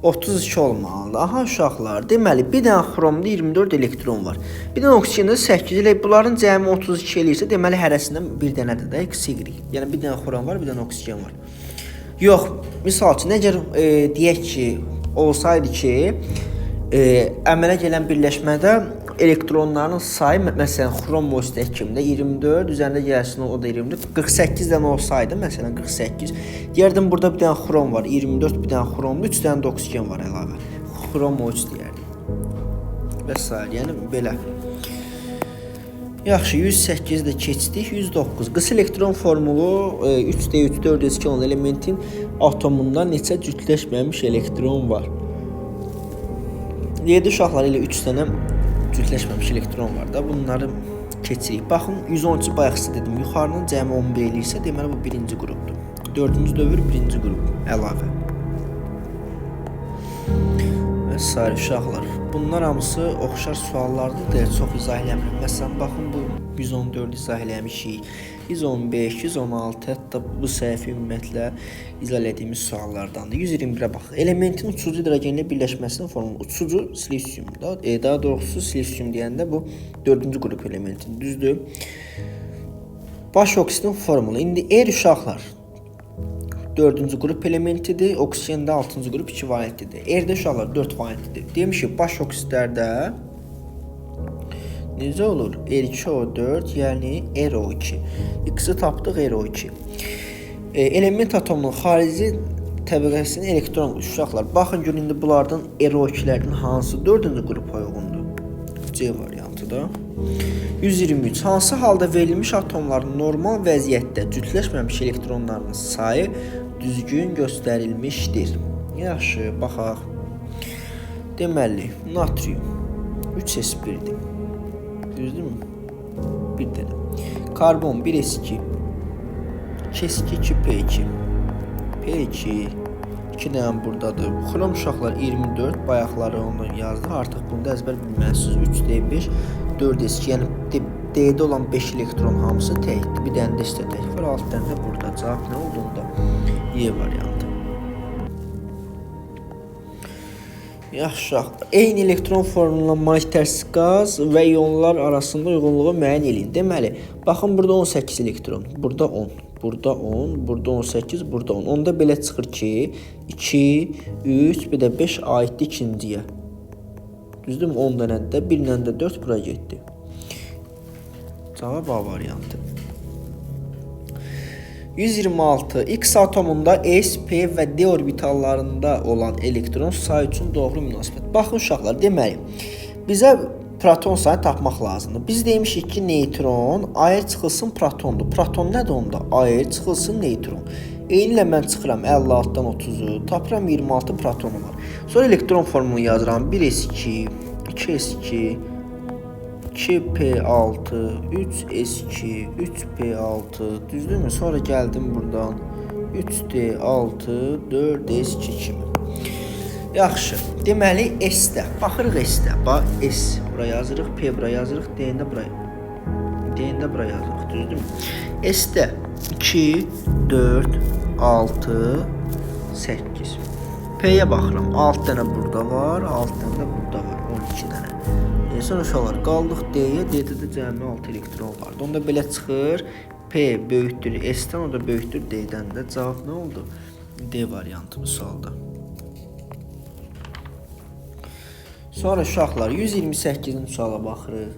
32 olmalıdır. Aha uşaqlar, deməli bir dənə xromda 24 elektron var. Bir dənə oksigendə 8 elə bunların cəmi 32 eləyirsə, deməli hərəsindən bir dənədir də X, Y. Yəni bir dənə xrom var, bir dənə oksigen var. Yox, misal üçün əgər deyək ki, olsaydı ki, əmələ gələn birləşmədə elektronların sayı məsələn xrom vasitə kimdə 24, üzərində gəlsin o da 24, 48 dənə olsaydı, məsələn 48. Deyərdim burada bir dənə xrom var, 24 bir dənə xromdur, 3 dənə də oksigen var əlavə. Xrom O3 deyərdim. Və sair, yəni belə. Yaxşı, 108 də keçdik, 109. Qısa elektron formulu 3D3, 4S2 olan elementin atomunda neçə cütləşməmiş elektron var? 7 uşaqlar ilə 3 dənə cütləşməmiş elektron var da. Bunları keçirik. Baxın, 113 bayaq sizə dedim. Yuxarının cəmi 11 eləyirsə, deməli bu birinci qrupdur. 4-cü dövr, birinci qrup əlavə. Və sair uşaqlar. Bunlar hamısı oxşar suallardır deyə çox izah eləmirəm. Məsələn, baxın bu 114 izah eləmişik. 115, 116, hətta bu səhifə ümumiyyətlə izah elədiyimiz suallardandır. 121-ə bax. Elementin uçucu hidrogenlə birləşməsinin formulu. Uçucu silisiumda, daha doğrusu silisium deyəndə bu 4-cü qrup elementidir. Düzdür? Baş oksidin formulu. İndi R uşaqlar 4-cü qrup elementidir. Oksigen də 6-cı qrup 2 valentlidir. R-də uşaqlar 4 valentlidir. Demişik baş oksidlərdə necə olur? R2O4, yəni RO2. X-i tapdıq RO2. Element atomunun xarici təbəqəsinin elektron uşaqlar. Baxın görün indi bunlardan RO2-lərdən hansı 4-cü qrupa uyğundur? C variantı da. 123. Hansı halda verilmiş atomların normal vəziyyətdə cütləşməmiş elektronlarının sayı düzgün göstərilmişdir? Yaxşı, baxaq. Deməli, natrium 3s1-dir. Düzdürmü? Bir dənə. Karbon 1s2. 2s2, 2p2. P2. 2 dənə buradadır. Xrom uşaqlar 24. Bayaqları onu yazdıq. Artıq bunu da əzbər bilməlisiniz. 3d5, 4s2. Yəni D-də olan 5 elektron hamısı təkdir. Bir dənə də isə tək var. 6 dənə də burada. Cavab nə olduğunda Y variantı. Yaxşı. Eyni elektron formuluna malik tərs qaz və ionlar arasında uyğunluğu müəyyən eləyin. Deməli, baxın burada 18 elektron, burada 10, burada 10, burada 18, burada 10. Onda belə çıxır ki, 2, 3, bir də 5 aiddir ikinciyə. Düzdürmü? 10 dənə də, 1 ilə də 4 bura getdi. Cavab A variantı. 126. X atomunda S, P və D orbitallarında olan elektron sayı üçün doğru münasibət. Baxın uşaqlar, deməli, bizə proton sayı tapmaq lazımdır. Biz demişik ki, neytron A-ya çıxılsın protondur. Proton nədir onda? A-ya çıxılsın neytron. Eynilə mən çıxıram 56-dan 30-u, tapıram 26 protonu var. Sonra elektron formulu yazıram. 1s2, 2s2, 2p6, 3s2, 3p6, düzdürmü? Sonra gəldim buradan 3d6, 4s2 kimi. Yaxşı. Deməli S-də. Baxırıq S-də. Bax S bura yazırıq, P bura yazırıq, D-ni də bura. D-ni də bura yazırıq, düzdürmü? S-də 2, 4, 6, 8. P-yə baxıram. 6 dənə burada var, 6 dənə də burada var. 12 dənə. Sonra uşaqlar qaldıq D-yə. D-də də cəmi 6 elektron vardı. Onda belə çıxır. P böyükdür S-dən, o da böyükdür D-dən də. Cavab nə oldu? D variantı bu sualda. Sonra uşaqlar 128-ci suala baxırıq.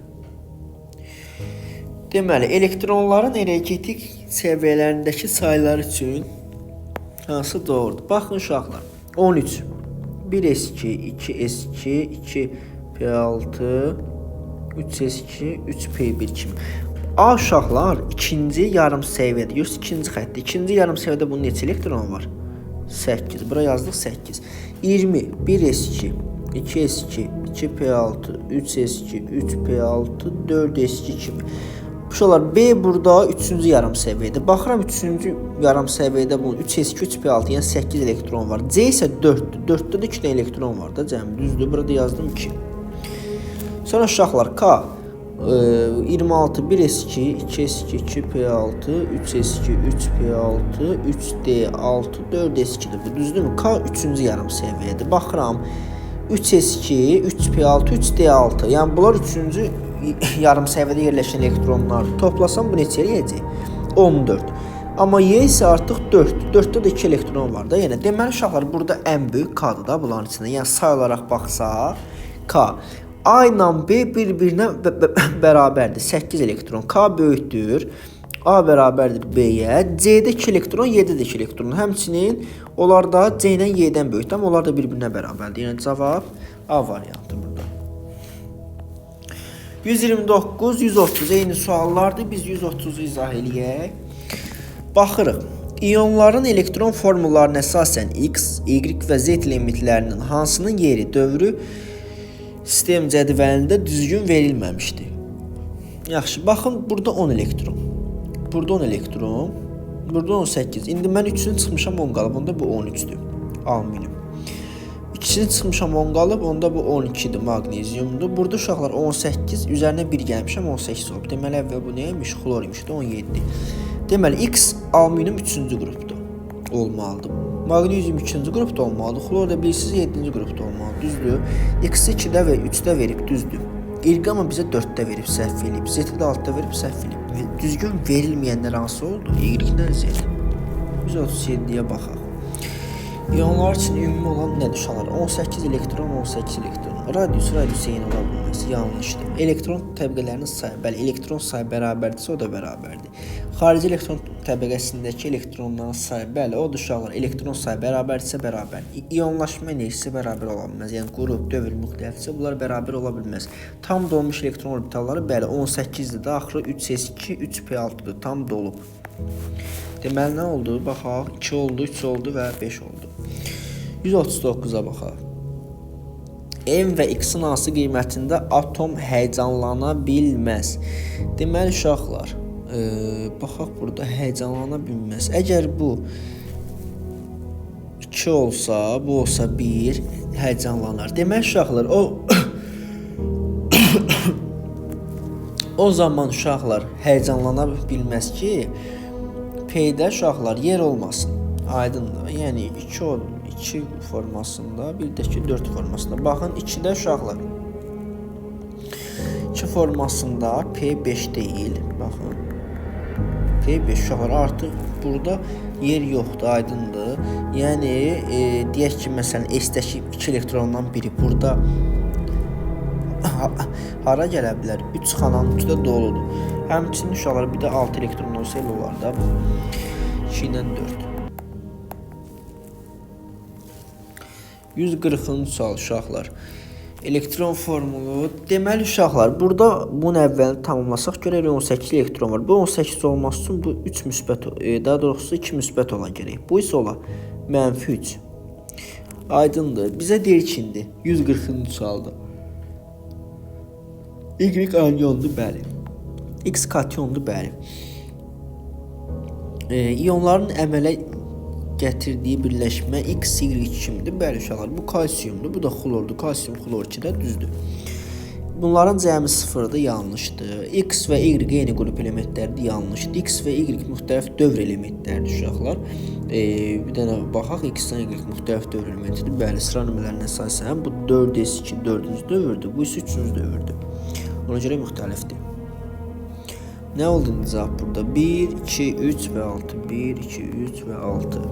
Deməli, elektronların energetik səviyyələrindəki saylar üçün hansı doğrudur? Baxın uşaqlar. 13, 1s2, 2s2, 2p6, 3s2, 3p1 kimi. A uşaqlar ikinci yarım səviyyədə, görürsünüz ikinci xəttdə. İkinci yarım səviyyədə bunun neçə elektron var? 8. Bura yazdıq 8. 20, 1s2, 2s2, 2p6, 3s2, 3p6, 4s2 kimi. Uşaqlar B burada 3-cü yarım səviyyədə. Baxıram 3-cü yarım səviyyədə bunun 3s2, 3p6, yəni 8 elektron var. C isə 4-dür. 4-də də 2 dənə elektron var da cəmi. Düzdür. Burada yazdım 2. Sonra uşaqlar K 26, 1s2, 2s2, 2p6, 3s2, 3p6, 3d6, 4s2-dir. Bu düzdürmü? K 3-cü yarım səviyyədir. Baxıram 3s2, 3p6, 3d6. Yəni bunlar 3-cü yarım səviyyədə yerləşən elektronlardır. Toplasam bu neçə eləyəcək? 14. Amma Y isə artıq 4-dür. 4-də də 2 elektron var da. Yəni deməli uşaqlar burada ən böyük K-dır da bunların içində. Yəni say olaraq baxsaq K. A ilə B bir-birinə bərabərdir. 8 elektron. K böyükdür. A bərabərdir B-yə. C-də 2 elektron, Y-də də 2 elektron. Həmçinin onlar da C ilə Y-dən böyükdür, amma onlar da bir-birinə bərabərdir. Yəni cavab A variantı burada. 129, 130 eyni suallardır. Biz 130-u izah eləyək. Baxırıq. İyonların elektron formullarına əsasən X, Y və Z elementlərinin hansının yeri dövrü sistem cədvəlində düzgün verilməmişdi? Yaxşı, baxın burada 10 elektron. Burada 10 elektron. Burada 18. İndi mən 3-ünü çıxmışam 10 qalıb. Onda bu 13-dür. Alüminium. İkisini çıxmışam 10 qalıb, onda bu 12-dir, maqneziumdur. Burada uşaqlar 18, üzərinə 1 gəlmişəm, 18 olub. Deməli, əvvəl bu neymiş? Xlor imiş də, 17. Deməli, X alüminium 3-cü qrupda olmalıdır. Maqnezium 2-ci qrupda olmalıdır. Xlor da bilirsiniz 7-ci qrupda olmalıdır. Düzdür? X-i 2-də və 3-də verib, düzdür. Y amma bizə 4-də verib, səhv eləyib. Z-i də 6-da verib, səhv eləyib. Düzgün verilməyənlər hansı oldu? Y-lə Z. 137-yə baxaq. İyonlar üçün ümumi olan nədir uşaqlar? 18 elektron, 18 elektron. Radius, radius eyni ola bilməz. Yanlışdır. Elektron təbəqələrinin sayı, bəli, elektron sayı bərabərdirsə, o da bərabərdir. Xarici elektron təbəqəsindəki elektronların sayı, bəli, o da uşaqlar, elektron sayı bərabərdirsə, bərabərdir. İyonlaşma enerjisi bərabər ola bilməz. Yəni qrup, dövr müxtəlifdirsə, bunlar bərabər ola bilməz. Tam dolmuş elektron orbitalları, bəli, 18-dir də, axırı 3s2, 3p6-dır, tam dolub. Deməli, nə oldu? Baxaq, 2 oldu, 3 oldu və 5 oldu. 139-a baxaq. M və X-in hansı qiymətində atom həyəcanlana bilməz? Deməli, uşaqlar, baxaq burada həyəcanlana bilməz. Əgər bu 2 olsa, bu olsa 1, həyəcanlanar. Deməli, uşaqlar, o zaman uşaqlar həyəcanlana bilməz ki, P-də uşaqlar yer olmasın. Aydındır. Yəni 2 formasında, bir də ki 4 formasında. Baxın 2-də uşaqlar 2 formasında P5 deyil. Baxın. P5 uşaqlar artıq burada yer yoxdur, aydındır. Yəni deyək ki, məsələn S-dəki 2 elektrondan biri burada hara gələ bilər? 3 xananın 3-də doludur. Həmçinin uşaqlar bir də 6 elektron olsa elə olar da bu. 2 ilə 4. 140-cı sual uşaqlar. Elektron formulu. Deməli uşaqlar, burada bunun əvvəlini tamamlasaq görərik 18 elektron var. Bu 18 olması üçün bu 3 müsbət, daha doğrusu 2 müsbət ola gərək. Bu isə ola mənfi 3. Aydındır. Bizə deyir ki indi 140-cı sualda. Y anyondur, bəli. X katyondur, bəli. İyonların əmələ gətirdiyi birləşmə X, Y kimidir. Bəli uşaqlar, bu kalsiumdur, bu da xlordur. Kalsium xlor 2 də düzdür. Bunların cəmi 0-dır, yanlışdır. X və Y eyni qrup elementləridir, yanlışdır. X və Y müxtəlif dövr elementləridir uşaqlar. Bir dənə baxaq, X-dən Y müxtəlif dövr elementidir. Bəli, sıra nömrələrinə əsasən bu 4S2 4-cü dövrdür, bu isə 3-cü dövrdür. Ona görə müxtəlifdir. Nə oldu indi cavab burada? 1, 2, 3 və 6. 1, 2, 3 və 6.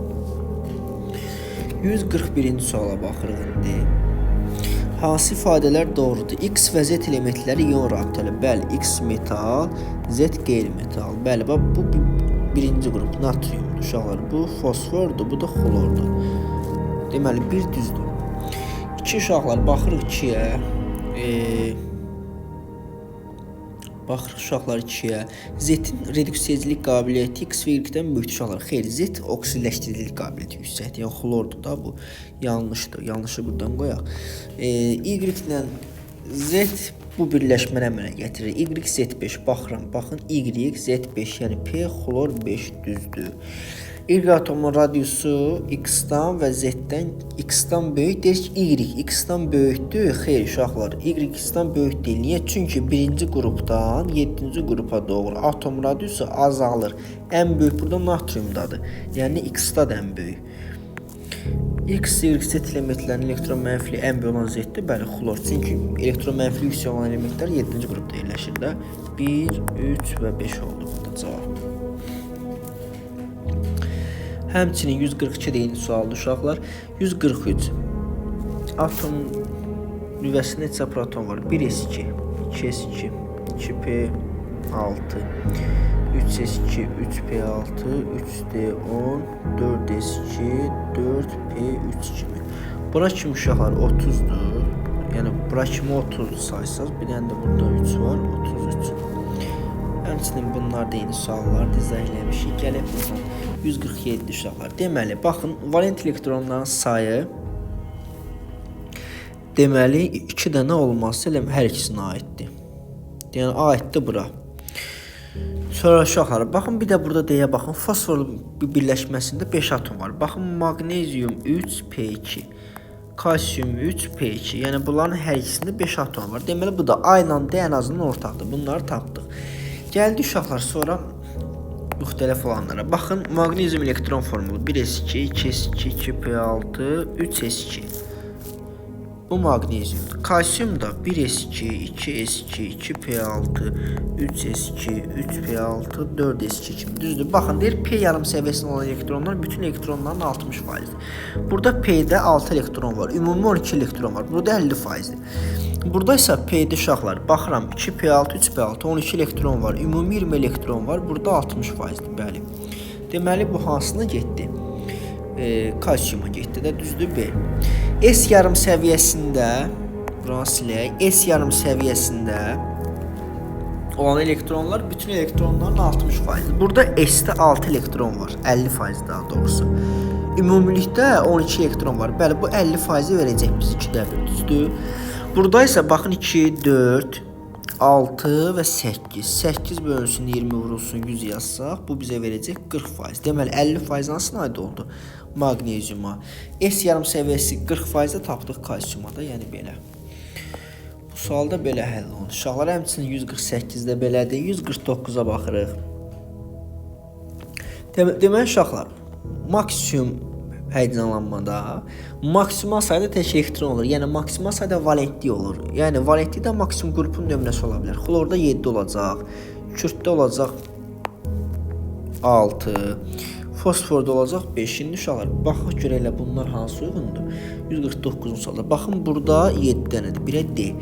141-ci suala baxırıq indi. Hansı ifadələr doğrudur? X və Z elementləri ion rabitəli. Bəli, X metal, Z qeyri-metal. Bəli, bax bu birinci qrup natriumdur uşaqlar. Bu fosfordur, bu da xlordur. Deməli, bir düzdür. 2 uşaqlar, baxırıq 2-yə. Baxırıq uşaqlar 2-yə. Z-in reduksiyecilik qabiliyyəti X və Y-dən böyükdür uşaqlar. Xeyr, Z oksidləşdiricilik qabiliyyəti yüksəkdir. Yəni xlordur da bu. Yanlışdır. Yanlışı buradan qoyaq. Y ilə Z bu birləşməni əmələ gətirir. Y, Z5 baxıram. Baxın, Y, Z5, yəni P, xlor 5 düzdür. Y atomunun radiusu X-dan və Z-dən X-dan böyük. Deyir ki, Y X-dan böyükdür. Xeyr, uşaqlar, Y X-dan böyük deyil. Niyə? Çünki birinci qrupdan 7-ci qrupa doğru atom radiusu azalır. Ən böyük burada natriumdadır. Yəni X-dadır ən böyük. X, Y, Z elementlərinin elektron mənfiliyi ən böyük olan Z-dir. Bəli, xlor. Çünki elektron mənfiliyi yüksək olan elementlər 7-ci qrupda yerləşir də. 1, 3 və 5 oldu burada cavab. Həmçinin 142 də eyni sualdır uşaqlar. 143. Atom nüvəsində neçə proton var? 1s2, 2s2, 2p6, 3s2, 3p6, 3d10, 4s2, 4p3 kimi. Bura kimi uşaqlar 30-dur. Yəni bura kimi 30 saysaz, bir dənə də burada 3 var, 33. Həmçinin bunlar da eyni suallar izah eləmişik. Gələk buradan 147 uşaqlar. Deməli, baxın, valent elektronların sayı deməli 2 dənə olması elə hər ikisinə aiddir. Yəni aiddir bura. Sonra uşaqlar, baxın bir də burada deyə baxın, fosforun birləşməsində 5 atom var. Baxın, maqnezium 3 P2, kalsium 3 P2. Yəni bunların hər ikisində 5 atom var. Deməli bu da A ilə D ən azından ortaqdır. Bunları tapdıq. Gəldi uşaqlar sonra müxtəlif olanlara. Baxın, maqnezium elektron formulu 1s2, 2s2, 2p6, 3s2. Bu maqneziumdur. Kalsium da 1s2, 2s2, 2p6, 3s2, 3p6, 4s2 kimi. Düzdür. Baxın, deyir P yarım səviyyəsində olan elektronlar bütün elektronların 60%-dir. Burada P-də 6 elektron var. Ümumi 12 elektron var. Burada 50%-dir. Burada isə P-də uşaqlar, baxıram 2p6, 3p6, 12 elektron var. Ümumi 20 elektron var. Burada 60%-dir. Bəli. Deməli bu hansına getdi? Kalsiuma getdi də, düzdür B. S yarım səviyyəsində, buranı silək, S yarım səviyyəsində olan elektronlar bütün elektronların 60%. Burada S-də 6 elektron var, 50% daha doğrusu. Ümumilikdə 12 elektron var. Bəli, bu 50% verəcək biz 2-də 1, düzdür. Burada isə baxın 2, 4, 6 və 8. 8 bölünsün 20 vurulsun 100 yazsaq, bu bizə verəcək 40%. Deməli 50% hansına aid oldu? Maqneziuma. S yarım səviyyəsi 40% tapdıq kalsiuma da, yəni belə. Bu sualda belə həll olunur. Uşaqlar, həmçinin 148-də belədir. 149-a baxırıq. Deməli uşaqlar, maksimum həyəcanlanmada maksimal sayda tək elektron olur. Yəni maksimal sayda valentlik olur. Yəni valentlik də maksimum qrupun nömrəsi ola bilər. Xlorda 7 olacaq, kürtdə olacaq 6, fosforda olacaq 5. İndi uşaqlar, baxaq görək elə bunlar hansı uyğundur. 149-cu sualda. Baxın burada 7 dənədir. 1-ə D.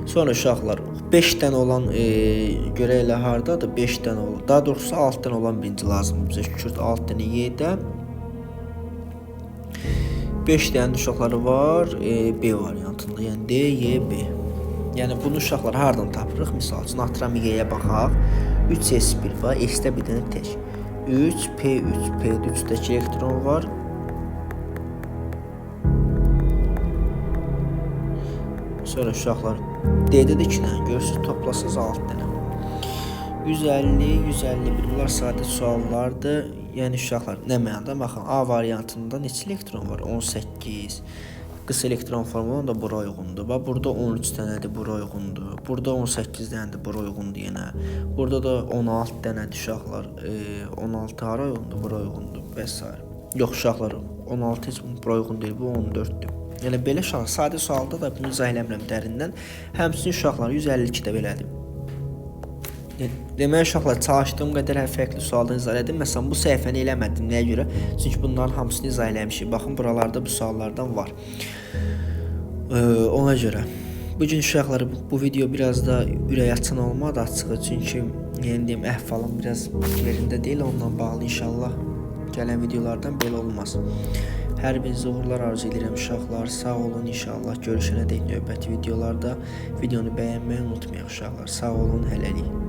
Sonra uşaqlar 5 dənə olan görək elə hardadır? 5 dənə olan. Daha doğrusu 6 dənə olan birinci lazımdır bizə. Kürd 6 dənə Y-də. 5 dənə uşaqları var, B variantında. Yəni D, Y, B. Yəni bunu uşaqlar hardan tapırıq? Misal üçün atıram Y-yə baxaq. 3S1 var, S-də bir dənə tək. 3, P3, P-də 3 tək elektron var. Sonra uşaqlar D-də də 2 dənə. Görürsünüz, toplasaz 6 dənə. 150, 151 bunlar sadə suallardır. Yəni uşaqlar nə mənada? Baxın, A variantında neçə elektron var? 18. Qısa elektron formulu da bura uyğundur. Bax, burada 13 dənədir, bura uyğundur. Burada 18 dənədir, bura uyğundur yenə. Burada da 16 dənədir uşaqlar. 16 hara uyğundur, bura uyğundur və s. Yox uşaqlar, 16 heç bura uyğun deyil, bu 14-dür. Yəni belə uşaqlar, sadə sualda da bunu izah eləmirəm dərindən. Həmçinin uşaqlar 152 də belədir. Demək uşaqlar, çalışdığım qədər hər fərqli sualdan izah elədim. Məsələn, bu səhifəni eləmədim. Nəyə görə? Çünki bunların hamısını izah eləmişik. Baxın, buralarda bu suallardan var. Ona görə. Bu gün uşaqlar, bu video biraz da ürək açan olmadı açığı. Çünki, yəni deyim, əhvalım biraz yerində deyil. Onunla bağlı inşallah gələn videolardan belə olmaz. Hər birinizə uğurlar arzu edirəm uşaqlar. Sağ olun inşallah. Görüşənədək növbəti videolarda. Videonu bəyənməyi unutmayaq uşaqlar. Sağ olun, hələlik.